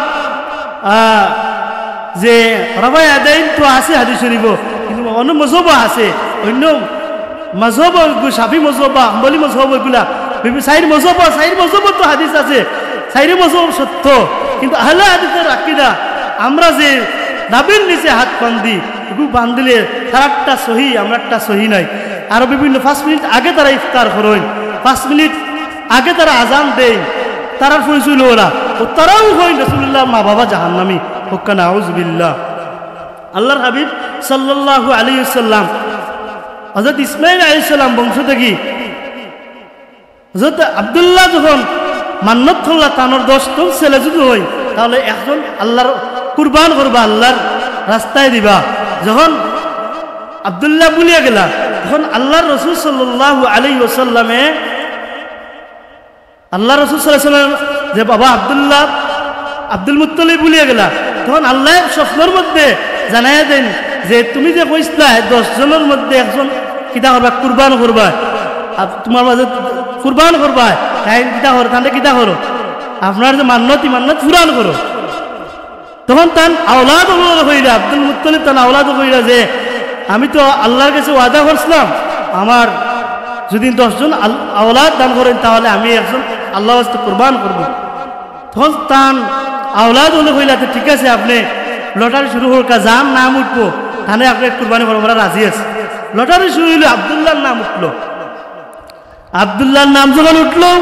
আহ, যে রাফায়ে ইয়াদাইন তো আছে হাদিস শরীফও, কিন্তু অন্য মজহবও আছে, অন্য মজহব, শাফি মজহব বা হাম্বলি মজহব, ওইগুলা বিভিন্ন চাইর মজহব, চাইর মজহব তো হাদিস আছে, চাইর মজহব সত্য। কিন্তু আহলে হাদিসের আকিদা, আমরা যে নাভির নিচে হাত বান্ধি, এগু বান্ধিলে তারারটা সহি, আমরারটা সহি নায়। আরো বিভিন্ন পাঁচ মিনিট আগে তারা ইফতার করইন, পাঁচ মিনিট আগে তারা আজান দেইন, তারার পরিচয় লইলা, ও তারাও কইন রাসুলুল্লাহর মা বাবা জাহান্নামী, হক্কা নাউজুবিল্লাহ। আল্লাহর হাবিব সাল্লাল্লাহু আলাইহি ওয়াসাল্লাম, হযরত ইসমাইল আলাইহিস সালাম বংশ থাকি হযরত আব্দুল্লাহ যখন মান্নত করলা, তানর দশ জন ছেলে যদি হয়, তাহলে একজন আল্লাহর কুরবান করবা, আল্লাহর রাস্তায় দিবা। যখন আব্দুল্লাহ ভুলিয়া গেলা, তখন আল্লাহর রসুল সাল্লাল্লাহু আলাইহি ওয়াসাল্লামে আল্লাহ রসুল সাল্লাল্লাহু আলাইহি ওয়াসাল্লাম যে বাবা আব্দুল্লাহ, আব্দুল মুত্তালিব ভুলিয়া গেলা, তখন আল্লাহ স্বপ্নর মধ্যে জানাইয়া দেন যে, "তুমি যে কইছলা দশ জনর মধ্যে একজন কিতা করবা, কুরবান করবা, আর তোমার মাঝে কুরবান করবা, তাইন কিতা করো, তাহলে কিতা করো, আপনার যে মান্নত, ই মান্নত পুরান করো।" তখন তান আওলাদ অকলরে কইরা, আব্দুল মুত্তালিব তান আওলাদ কইরা যে, "আমি তো আল্লাহর কাছে ওয়াদা করছিলাম, আমার যদি দশ জন আল-, আওলাদ দান করেন, তাহলে আমি একজন আল্লাহর ওয়াস্তে কুরবান করব।" তখন তান আওলাদ অকলে কইলা, "তো ঠিক আছে, আপনে লটারি শুরু করউক্কা, যার নাম উঠবো, তানে আপনে কুরবানি করবো, আমরা রাজি আছি।" লটারি শুরু অইলো, আব্দুল্লাহর নাম উঠলো। আব্দুল্লাহর নাম যখন উঠলো,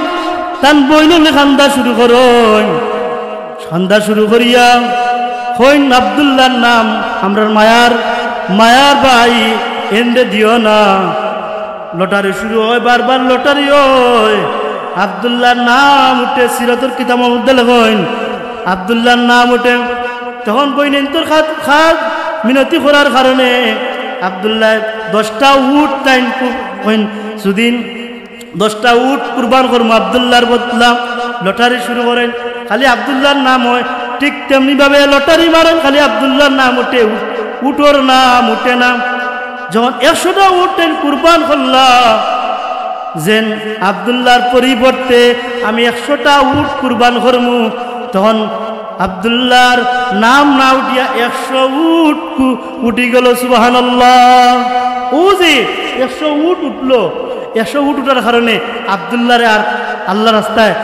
তান বইন অকলে কান্দা শুরু করইন। কান্দা শুরু করিয়া কইন, "আব্দুল্লাহর নাম, আমরার মায়ার, মায়ার ভাই, এনরে দিও না।" লটারি শুরু হয়, বারবার লটারি হয়, আব্দুল্লাহর নাম উঠে, সিরতর কিতাবর মধ্যে লেখইন, আব্দুল্লাহর নাম উঠে। তখন বইনইন্তর খাত, খাত মিনতি করার কারণে আব্দুল্লাহ দশটা উট তাইন কু-, কইন, "যুদি দশটা উট কুরবান করমু আব্দুল্লাহর বদলা।" লটারি শুরু করইন, খালি আব্দুল্লাহর নাম হয়। ঠিক তেমনি ভাবে লটারি মারইন, খালি আব্দুল্লাহর নাম উঠে, উট-, উটর নাম উঠে না। যখন একশোটা উট তাইন কুরবান করলা, যেন আব্দুল্লাহর পরিবর্তে আমি একশোটা উট কুরবান করমু, তখন আব্দুল্লাহর নাম না উঠিয়া একশো উট কু-, উঠি গেল, সুবহানাল্লাহ। ও যে একশো উট উঠলো, একশো উট উঠার কারণে আব্দুল্লাহরে আর আল্লাহর রাস্তায়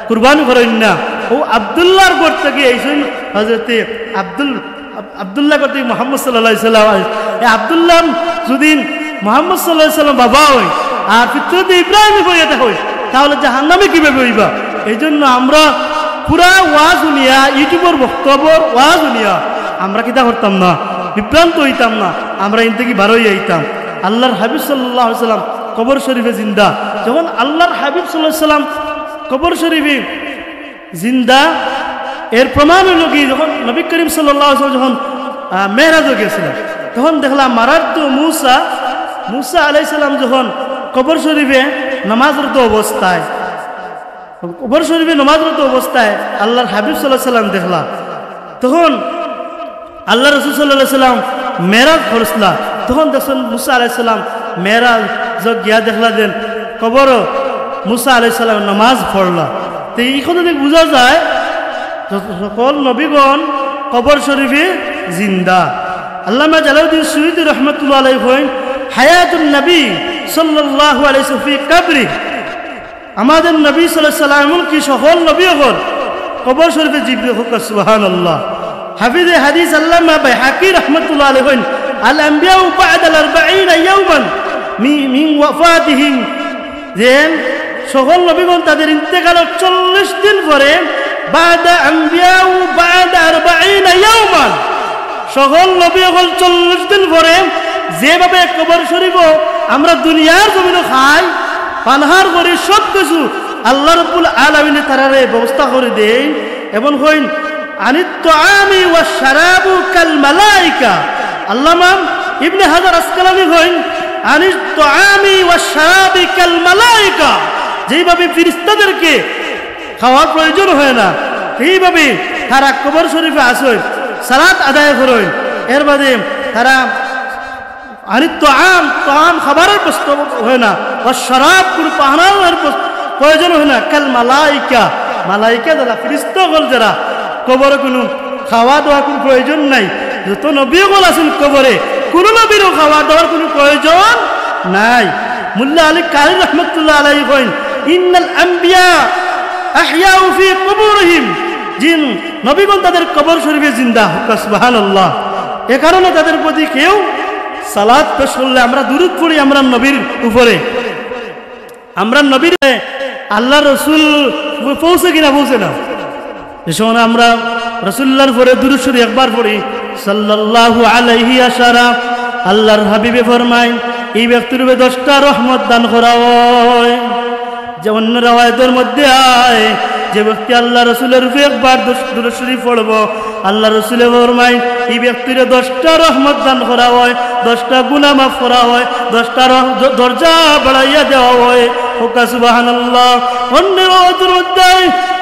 কুরবানি করইন না। ও আব্দুল্লাহর ঘর থাকি আইছইন হযরতে আব্দুল আব-, আব্দুল্লাহ কইতে মোহাম্মদ সাল্লাল্লাহু আলাইহি সাল্লাম। এই আব্দুল্লাহ যুদি মোহাম্মদ সাল্লাল্লাহু আলাইহি সাল্লাম বাবা হয় আর ফিতরতে ইব্রাহিমী হইয়া থাকে, তাহলে জাহান্নামী কিভাবে হইবা? এই জন্য আমরা পুরা ওয়াজ হুনিয়া, YouTubeর বক্তব্যর ওয়াজ হুনিয়া আমরা কিতা করতাম না, বিভ্রান্ত হইতাম না, আমরা ইন থাকি বার হইয়া আইতাম। আল্লাহর হাবিব সাল্লাল্লাহু আলাইহি সাল্লাম কবর শরীফে জিন্দা। যখন আল্লাহর হাবিব সাল্লাল্লাহু আলাইহি সাল্লাম কবর শরীফে জিন্দা। এর প্রমাণ হইল কি, যখন নবী করিম সাল্লাল্লাহু আলাইহি ওয়াসাল্লাম যখন, আহ, মেরাজে গেছিলেন, তখন দেখলাম মারারতু মুসা, মুসা আলাইহিস সালাম যখন কবর শরীফে নামাজরত অবস্থায়, কবর শরীফে নামাজরত অবস্থায় আল্লাহর হাবিব সাল্লাল্লাহু আলাইহি সাল্লাম দেখলা, তখন আল্লাহ রসুল সাল্লাল্লাহু আলাইহি সাল্লাম মেরাজ করছিলা, তখন দেখছেন মুসা আলাইহিস সালাম মেরাজ গিয়া দেখলা দেন কবর মুসা আলাইহিস সালাম নামাজ পড়লা। তো এই কথা থেকে বোঝা যায় যত সকল নবীগণ কবর শরীফে জিন্দা। আল্লামা জালালউদ্দিন সুয়ুতী রহমতুল্লাহ আলাইহি কইন, "হায়াতুন নবী সাল্লাল্লাহু আলাইহি ওয়াসাল্লাম ফি কবরি।" আমাদের নবী সাল্লাল্লাহু আলাইহি সাল্লাম, এমনকি সকল নবী অকল কবর শরীফে জীবিত। সুবহানাল্লাহ। হাফিজে হাদিস আল্লামা বাইহাকী রহমতুল্লাহ আলাইহি কইন, "আল আম্বিয়াউ বাদাল আরবাঈনা ইয়াওমান মি-, মিন ওয়াফাতিহিম।" যে সকল নবীগণ তাদের ইন্তেকালের চল্লিশ দিন পরে, বাদা আম্বিয়াউ বাদা আরবাঈনা ইয়াওমান। সকল নবী অকল চল্লিশ দিন পরে যেভাবে কবর শরীফও আমরা দুনিয়ার জমিনও খাই, পানহার করি, সব কিছু আল্লাহ রাব্বুল আলামিনে তারারে ব্যবস্থা করি দেইন। এবং কইন, "আনিত তাআমি ওয়াশ শারাবু কাল মালাইকা।" আল্লামা ইবনে হাজার আসকালানী কইন, "আনিত তাআমি ওয়া শারাবি কাল মালাইকা।" যেইভাবে ফিরিস্তাদেরকে খাওয়ার প্রয়োজন হয় না, সেইভাবে তারা কবর শরীফে আসইন, সালাত আদায় করইন, এর বাদে তারা আনিত তাআম, তাআম খাবারের প্রশ্ন হয় না, ওয়া শারাব, কোনো পানার প্রশ-, প্রয়োজন হয় না, কাল মালাইকা, মালাইকা যারা, ফিরিস্তা অকল যারা, কবরে কোনো খাওয়া দাওয়া কোনো প্রয়োজন নাই। যত নবী অকল আছইন কবরে, কোনো নবীরও খাওয়া দাওয়ার কোনো প্রয়োজন নাই। মুল্লা আলী কারি রহমতুল্লাহ আলাইহি কইন, "ইন্নাল আম্বিয়া আহইয়াউ ফি কুবুরিহিম।" জিন নবীগণ তাদের কবর শরীফে জিন্দা, হুক্কা সুবহানাল্লাহ। এ কারণে তাদের প্রতি কেউ সালাত পেশ করলে আমরা দুরূদ পড়ি আমরার নবীর উপরে। আমরার নবীর আল্লাহর রসুল পৌঁছে কিনা পৌঁছে না? যে সময় আমরা রাসূলুল্লাহর পরে দুরূদ শরীফ একবার পড়ি, সাল্লাল্লাহু আলাইহি আশারা, আল্লাহর হাবিবে ফরমাইন, "এই ব্যক্তির উপরে দশটা রহমত দান করা হয়।" যে অন্য রেওয়ায়েতর মধ্যে আয়, যে ব্যক্তি আল্লাহর রসুলের উপরে একবার দুস-, দুরূদ শরীফ পড়বো, আল্লাহর রসুলে ফরমাইন, "এই ব্যক্তিরে দশটা রহমত দান করা হয়, দশটা গুনাহ মাফ করা হয়, দশটা রহ-, দ-, দরজা বাড়াইয়া দেওয়া হয়।" হুক্কা সুবহানাল্লাহ। অন্য রেওয়ায়েতর মধ্যে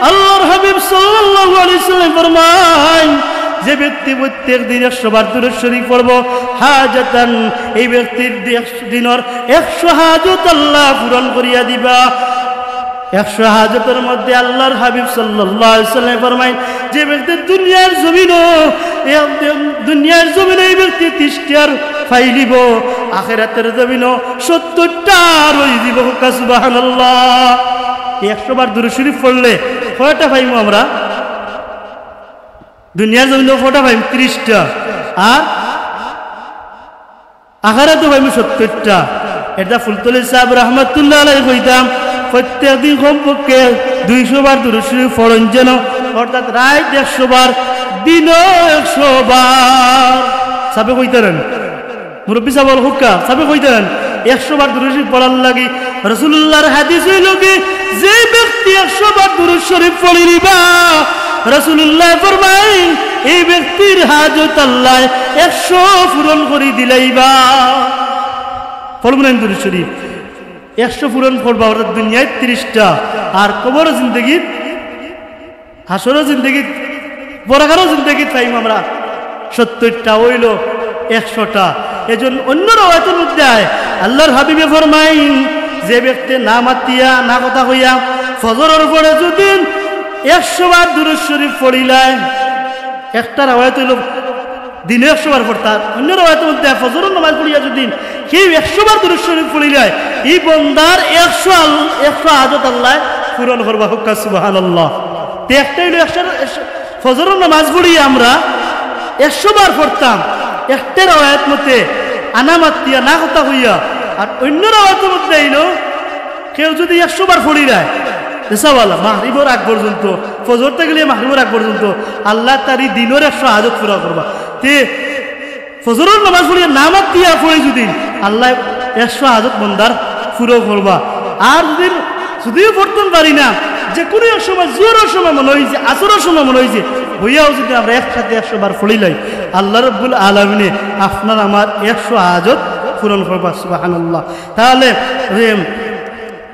আল্লাহর হাবিব সাল্লাল্লাহু আলাইহি ওয়াসাল্লাম ফরমাইন, যে ব্যক্তি প্রত্যেক দিন একশো বার দুরূদ শরীফ পড়বো, হাজাতান, এই ব্যক্তির দি-, একশো দিনর একশো হাজত আল্লাহ পূরণ করিয়া দিবা। একশো হাজতর মধ্যে আল্লাহর হাবিব সাল্লাল্লাহু আলাইহি ওয়াসাল্লাম ফরমাইন, যে ব্যক্তি দুনিয়ার জমিনো, এ, দুনিয়ার জমিনো এই ব্যক্তি ত্রিশটা পাইলিবো, আখেরাতের জমিনো সত্তরটা রই দিবো। হুক্কা সুবহানাল্লাহ। এই একশো বার দুরূদ শরীফ পড়লে কয়টা পাইমু আমরা? দুনিয়ার জমিনো কয়টা পাইমু? ত্রিশটা। আর আখেরাতো পাইমু সত্তরটা। এটা ফুলতলি সাহেব রহমতুল্লাহ আলাইহি কইতাম, প্রত্যেক দিন কমপক্ষে দুইশো বার দুরূদ শরীফ পড়ইন যেন, অর্থাৎ রাইত একশো বার, দিনো একশো বার। সাবে কইতারেন, মুরব্বী সাহেব অকল হুক্কা, সাবে কইতারেন, একশো বার দুরূদ শরীফ পড়ার লাগি। রাসূলুল্লাহর হাদিস অইলো কি, যে ব্যক্তি একশো বার দুরূদ শরীফ পড়িলিবা, রাসূলুল্লাহ ফরমাইন, এই ব্যক্তির হাজত আল্লাহ একশো পূরণ করি দিলাইবা। পড়বো না দুরূদ শরীফ? একশো পূরণ করবা, অর্থাৎ দুনিয়াত ত্রিশটা, আর কবর জিন্দেগিত, হাশর জিন্দেগিত, পরকালর জিন্দেগিত পাইমু আমরা সত্তরটা, অইলো একশোটা। এজন্য অন্য রেওয়ায়েতর মধ্যে আয়, আল্লাহর হাবিবে ফরমাইন, যে ব্যক্তি না মাতিয়া, না কথা কইয়া, ফজরর পরে যদি একশো বার দুরূদ শরীফ পড়িলায়, একটা রেওয়ায়েত অইলো দিনো একশো বার পড়তা, অন্য রেওয়ায়েতর মধ্যে ফজরর নামাজ পড়িয়া যদি কেউ একশো বার দুরূদ শরীফ পড়িলায়, ই বন্দার একশো আল-, একশো হাজত আল্লাহ পূরণ করবা। হুক্কা সুবহানাল্লাহ। তে একটা অইলো একশো, একশো, ফজরর নামাজ পড়ি আমরা একশো বার পড়তাম, একটা রেওয়ায়েত মতে আনা মাতিয়া না কথা কইয়া, আর অন্য রেওয়ায়েতর মধ্যে অইলো কেউ যদি একশো বার পড়িলায়, দেশাওয়ালা, মাগরিবর আগ পর্যন্ত, ফজর থাকি লইয়া মাগরিবর আগ পর্যন্ত, আল্লাহ তার ই দিনর একশো হাজত পুরা করবা। তে ফজরর নামাজ পড়িয়া না মাতিয়া পড়ি যদি, আল্লাহ একশো হাজত বন্দার পুরা করবা। আর যদি, যদিও পড়তাম পারি না, যে কোনো এক সময়, জোহরর সময় মনো অইছে, আসরর সময় মনো অইছে, বইয়াও যদি আমরা একসাথে একশো বার পড়িলাই, আল্লাহ রাব্বুল আলামিনে আপনার আমার একশো হাজত পূরণ করবা। সুবহানাল্লাহ। তাহলে, এম,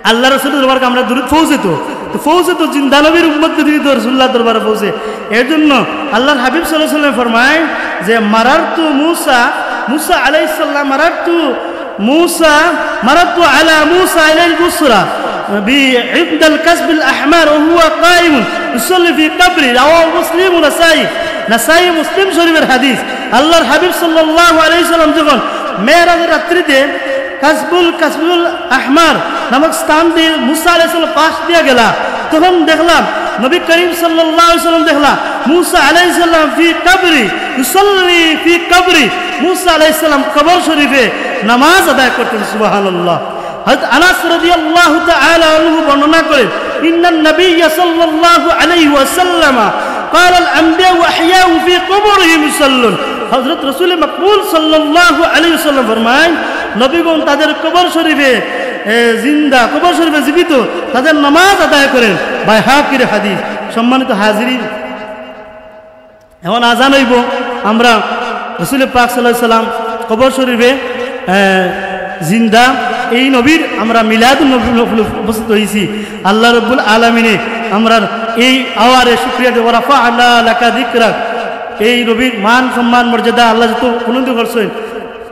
আল্লাহ রসুলর দরবারো আমরা দুরূদ পৌঁছে তো, তো পৌঁছে তো, জিন্দা নবীর উম্মত যদি তো রসুলুল্লাহর দরবারো পৌঁছে। এর জন্য আল্লাহর হাবিব সাল্লাল্লাহু আলাইহি ওয়াসাল্লাম ফরমায় যে, "মারারতু মুসা", মুসা আলাইহিস সালাম, "মারারতু মুসা, মারারতু আলা মুসা আলাইহিল বুসরা বি ইনদাল কাসবিল আহমার ওয়া হুয়া কাইমুন ইউসাল্লি ফি কাবরি", রাওয়াহু মুসলিম ওয়া নাসাই, নাসাই মুসলিম শরীফের হাদিস। আল্লাহর হাবিব সাল্লাল্লাহু আলাইহি ওয়াসাল্লাম যখন মেরাজের রাত্রিতে কাসবুল, কাসবুল আহমার নামক স্থান দিয়া মুসা আলাইহিস সালাম পাশ দিয়া গেলা, তখন দেখলাম নবী করিম সাল্লাল্লাহু আলাইহি ওয়াসাল্লাম দেখলা মুসা আলাইহিস সালাম ফি কবরি, ইউসাল্লি ফি কবরি, মুসা আলাইহিস সালাম কবর শরীফে নামাজ আদায় করতেন। সুবহানাল্লাহ। হযরত আনাস রাদিয়াল্লাহু তাআলা আনহু বর্ণনা করেন, ইন্নান নাবিয়্যা সাল্লাল্লাহু আলাইহি ওয়াসাল্লাম ক্বালা আল আম্বিয়া ওয়াল আহইয়া ফি কুবুরিহিম ইউসাল্লুন। হযরত রাসূলে মকবুল সাল্লাল্লাহু আলাইহি ওয়াসাল্লাম ফরমায়, নবীগণ তাদের কবর শরীফে, এ, জিন্দা, কবর শরীফে জীবিত, তাদের নামাজ আদায় করেন। বাইহাকির হাদিস। সম্মানিত হাজিরিন, এখন আজান অইবো, আমরা রাসূলে পাক সাল্লাল্লাহু আলাইহি ওয়াসাল্লাম কবর শরীফে, আহ, জিন্দা এই নবীর আমরা মিলাদুন নবী উপস্থিত হইছি। আল্লাহ রব্বুল আলামিনে আমরার এই আওয়ারে শুকরিয়া দেব, রাফা'না লাকা যিকরাক। এই নবীর মান সম্মান মর্যাদা আল্লাহ যত বুলন্দ করছেন,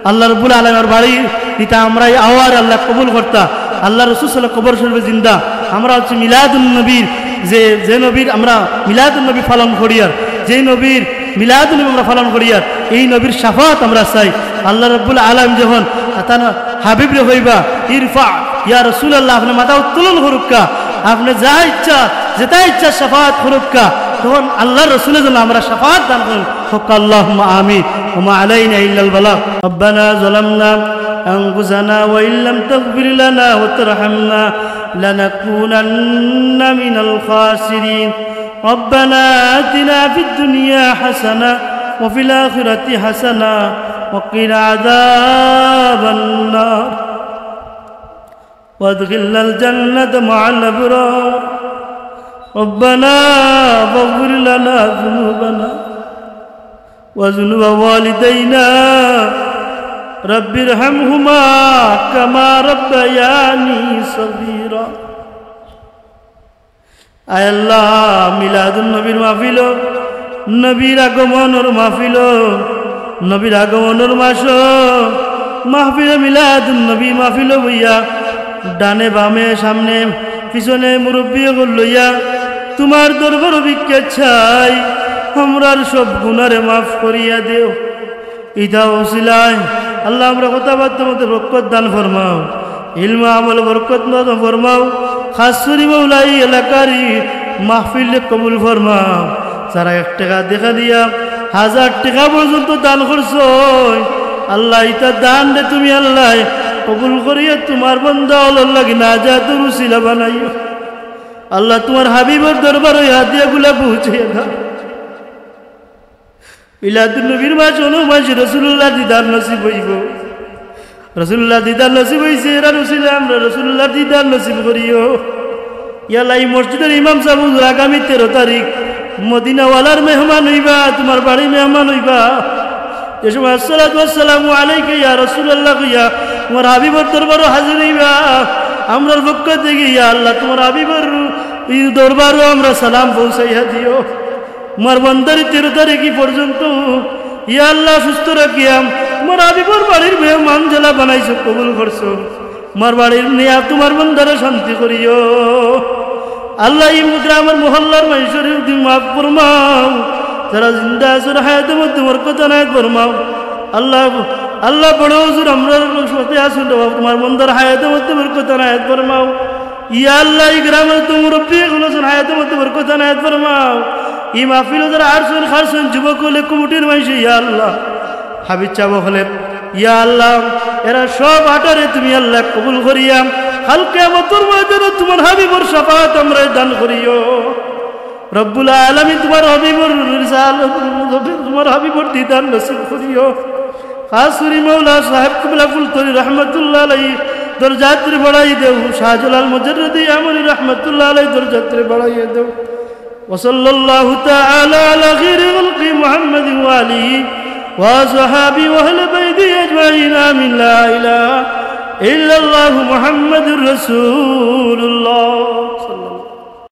আল্লাহ রব্বুল আলামিনর বাড়ি ইতা আমরা এই আওয়ারে আল্লাহ কবুল করতা। আল্লাহ রসুল সাল্লাহ কবর শরীফে জিন্দা। আমরা হচ্ছে মিলাদুন নবীর, যে, যে নবীর আমরা মিলাদুন নবী পালন করিয়ার, যে নবীর মিলাদুন নবী আমরা পালন করিয়ার, এই নবীর শাফাত আমরা চাই। আল্লাহ রব্বুল আলামিন যখন তান হাবিবরে কইবা, "ইরফা ইয়া রাসূলুল্লাহ", আপনে মাথা উত্তোলন করুক্কা, আপনে যা ইচ্ছা, যেটা ইচ্ছা শাফাত করুক্কা, তখন আল্লাহর রসুলে যেন আমরা শাফাত দান করইন। হক আল্লাহুম্মা আমিন। ওয়া মা আলাইনা ইল্লাল বালাগ। ربنا ظلمنا أنفسنا وإن لم تغفر لنا وترحمنا لنكونن من الخاسرين. ربنا آتنا في الدنيا حسنة وفي الآخرة حسنة وقنا عذاب النار. وأدخلنا الجنة مع الأبرار. ربنا فاغفر لنا ذنوبنا وذنوب والدينا. رب ارحمهما كما ربياني صغيرا. আয় আল্লাহ, মিলাদুন নবীর মাহফিল, নবীর আগমনর মাহফিল, নবীর আগমনর মাস, মাহফিলে মিলাদুন নবী মাহফিল বইয়া, ডানে বামে সামনে পিছনে মুরব্বি অকল লইয়া, তুমার দরবার ভিক্ষা চাই, আমরার সব গুনারে মাফ করিয়া দেও। ইতা উসিলায় আল্লাহ আমরার কথাবার্তার মধ্যে বরকত দান ফরমাও, ইলম আমল বরকত দান ফরমাও। খাস করি মৌলা ই এলাকার ই মাহফিল কবুল ফরমাও। যারা এক টেকা দেখা দিয়া হাজার টেকা পর্যন্ত দান করছইন, আল্লাহ ইতা দানরে তুমি আল্লাহ কবুল করিয়া তুমার বন্দা অকলর লাগি নাজাতর উসিলা বানাইও। আল্লাহ তুমার হাবিবর দরবারো ই হাদিয়াগুলা পৌঁছাইয়া দাও। মিলাদুন নবীর মাস, অনো মাসে রাসূলুল্লাহর দিদার নসিব অইবো। রাসূলুল্লাহর দিদার নসিব অইছে, এরার উসিলায় আমরা রাসূলুল্লাহর দিদার নসিব করিও। ইয়া আল্লাহ, ই মসজিদর ইমাম সাব হুজুর আগামী তেরো তারিখ মদিনাওয়ালার মেহমান অইবা, তুমার বাড়ি মেহমান অইবা। যে সময় আসসালাতু ওয়াসসালামু আলাইকা ইয়া রাসূলুল্লাহ কইয়া তুমার হাবিবর দরবারো হাজির অইবা, আমরার পক্ষ থাকি ইয়া আল্লাহ তুমার হাবিবর ই দরবারো আমরা সালাম পৌঁছাইয়া দিও। তুমার বন্দারে তেরো তারিখ পর্যন্ত, ইয়া আল্লাহ, সুস্থ রাখিয়া তুমার হাবিবর বাড়ির মেহমান যেলা বানাইছো, কবুল করছো। তুমার বাড়ির নিয়া তুমার বন্দারে শান্তি করিও। আল্লাহ, ই গ্রামর মহল্লার মানষরে তুমি মাফ ফরমাও। যারা জিন্দা আছইন, হায়াতর মধ্যে বরকত এনায়েত ফরমাও। আল্লাহ, আল্লাহ, বড় হুজুর আমরার সাথে আছইন, তুমার বন্দার হায়াতর মধ্যে বরকত এনায়েত ফরমাও। ইয়া আল্লাহ, ই গ্রামর যত মুরব্বি অকল আছইন, হায়াতর মধ্যে বরকত এনায়েত ফরমাও। ই মাহফিলো যারা আছইন, খাছছইন, যুবক অকলে, কমিটির মানষে, ইয়া আল্লাহ, হাফিজ সাব অকলে, ইয়া আল্লাহ, এরা সব আটারে তুমি আল্লাহ কবুল করিয়া কাল কিয়ামতর ময়দানো তুমার হাবিবর শাফাআত আমরারে দান করিও। রব্বুল আলামিন তুমার হাবিবর রিসালাত, তুমার হাবিবর দিদার নসিব করিও। খাস করি মাওলা সাহেব কিবলা ফুলতলি রহমতুল্লাহ আলাইহি দরজাতরে বাড়াই দেও, শাহজালাল মুজাররদি ইয়ামনি রহমতুল্লাহ আলাইহি দরজাতরে বাড়াই দেও। وصلى الله تعالى على خير خلقه محمد وآله وأصحابه وأهل بيته أجمعين. آمين. لا إله إلا الله محمد رسول الله.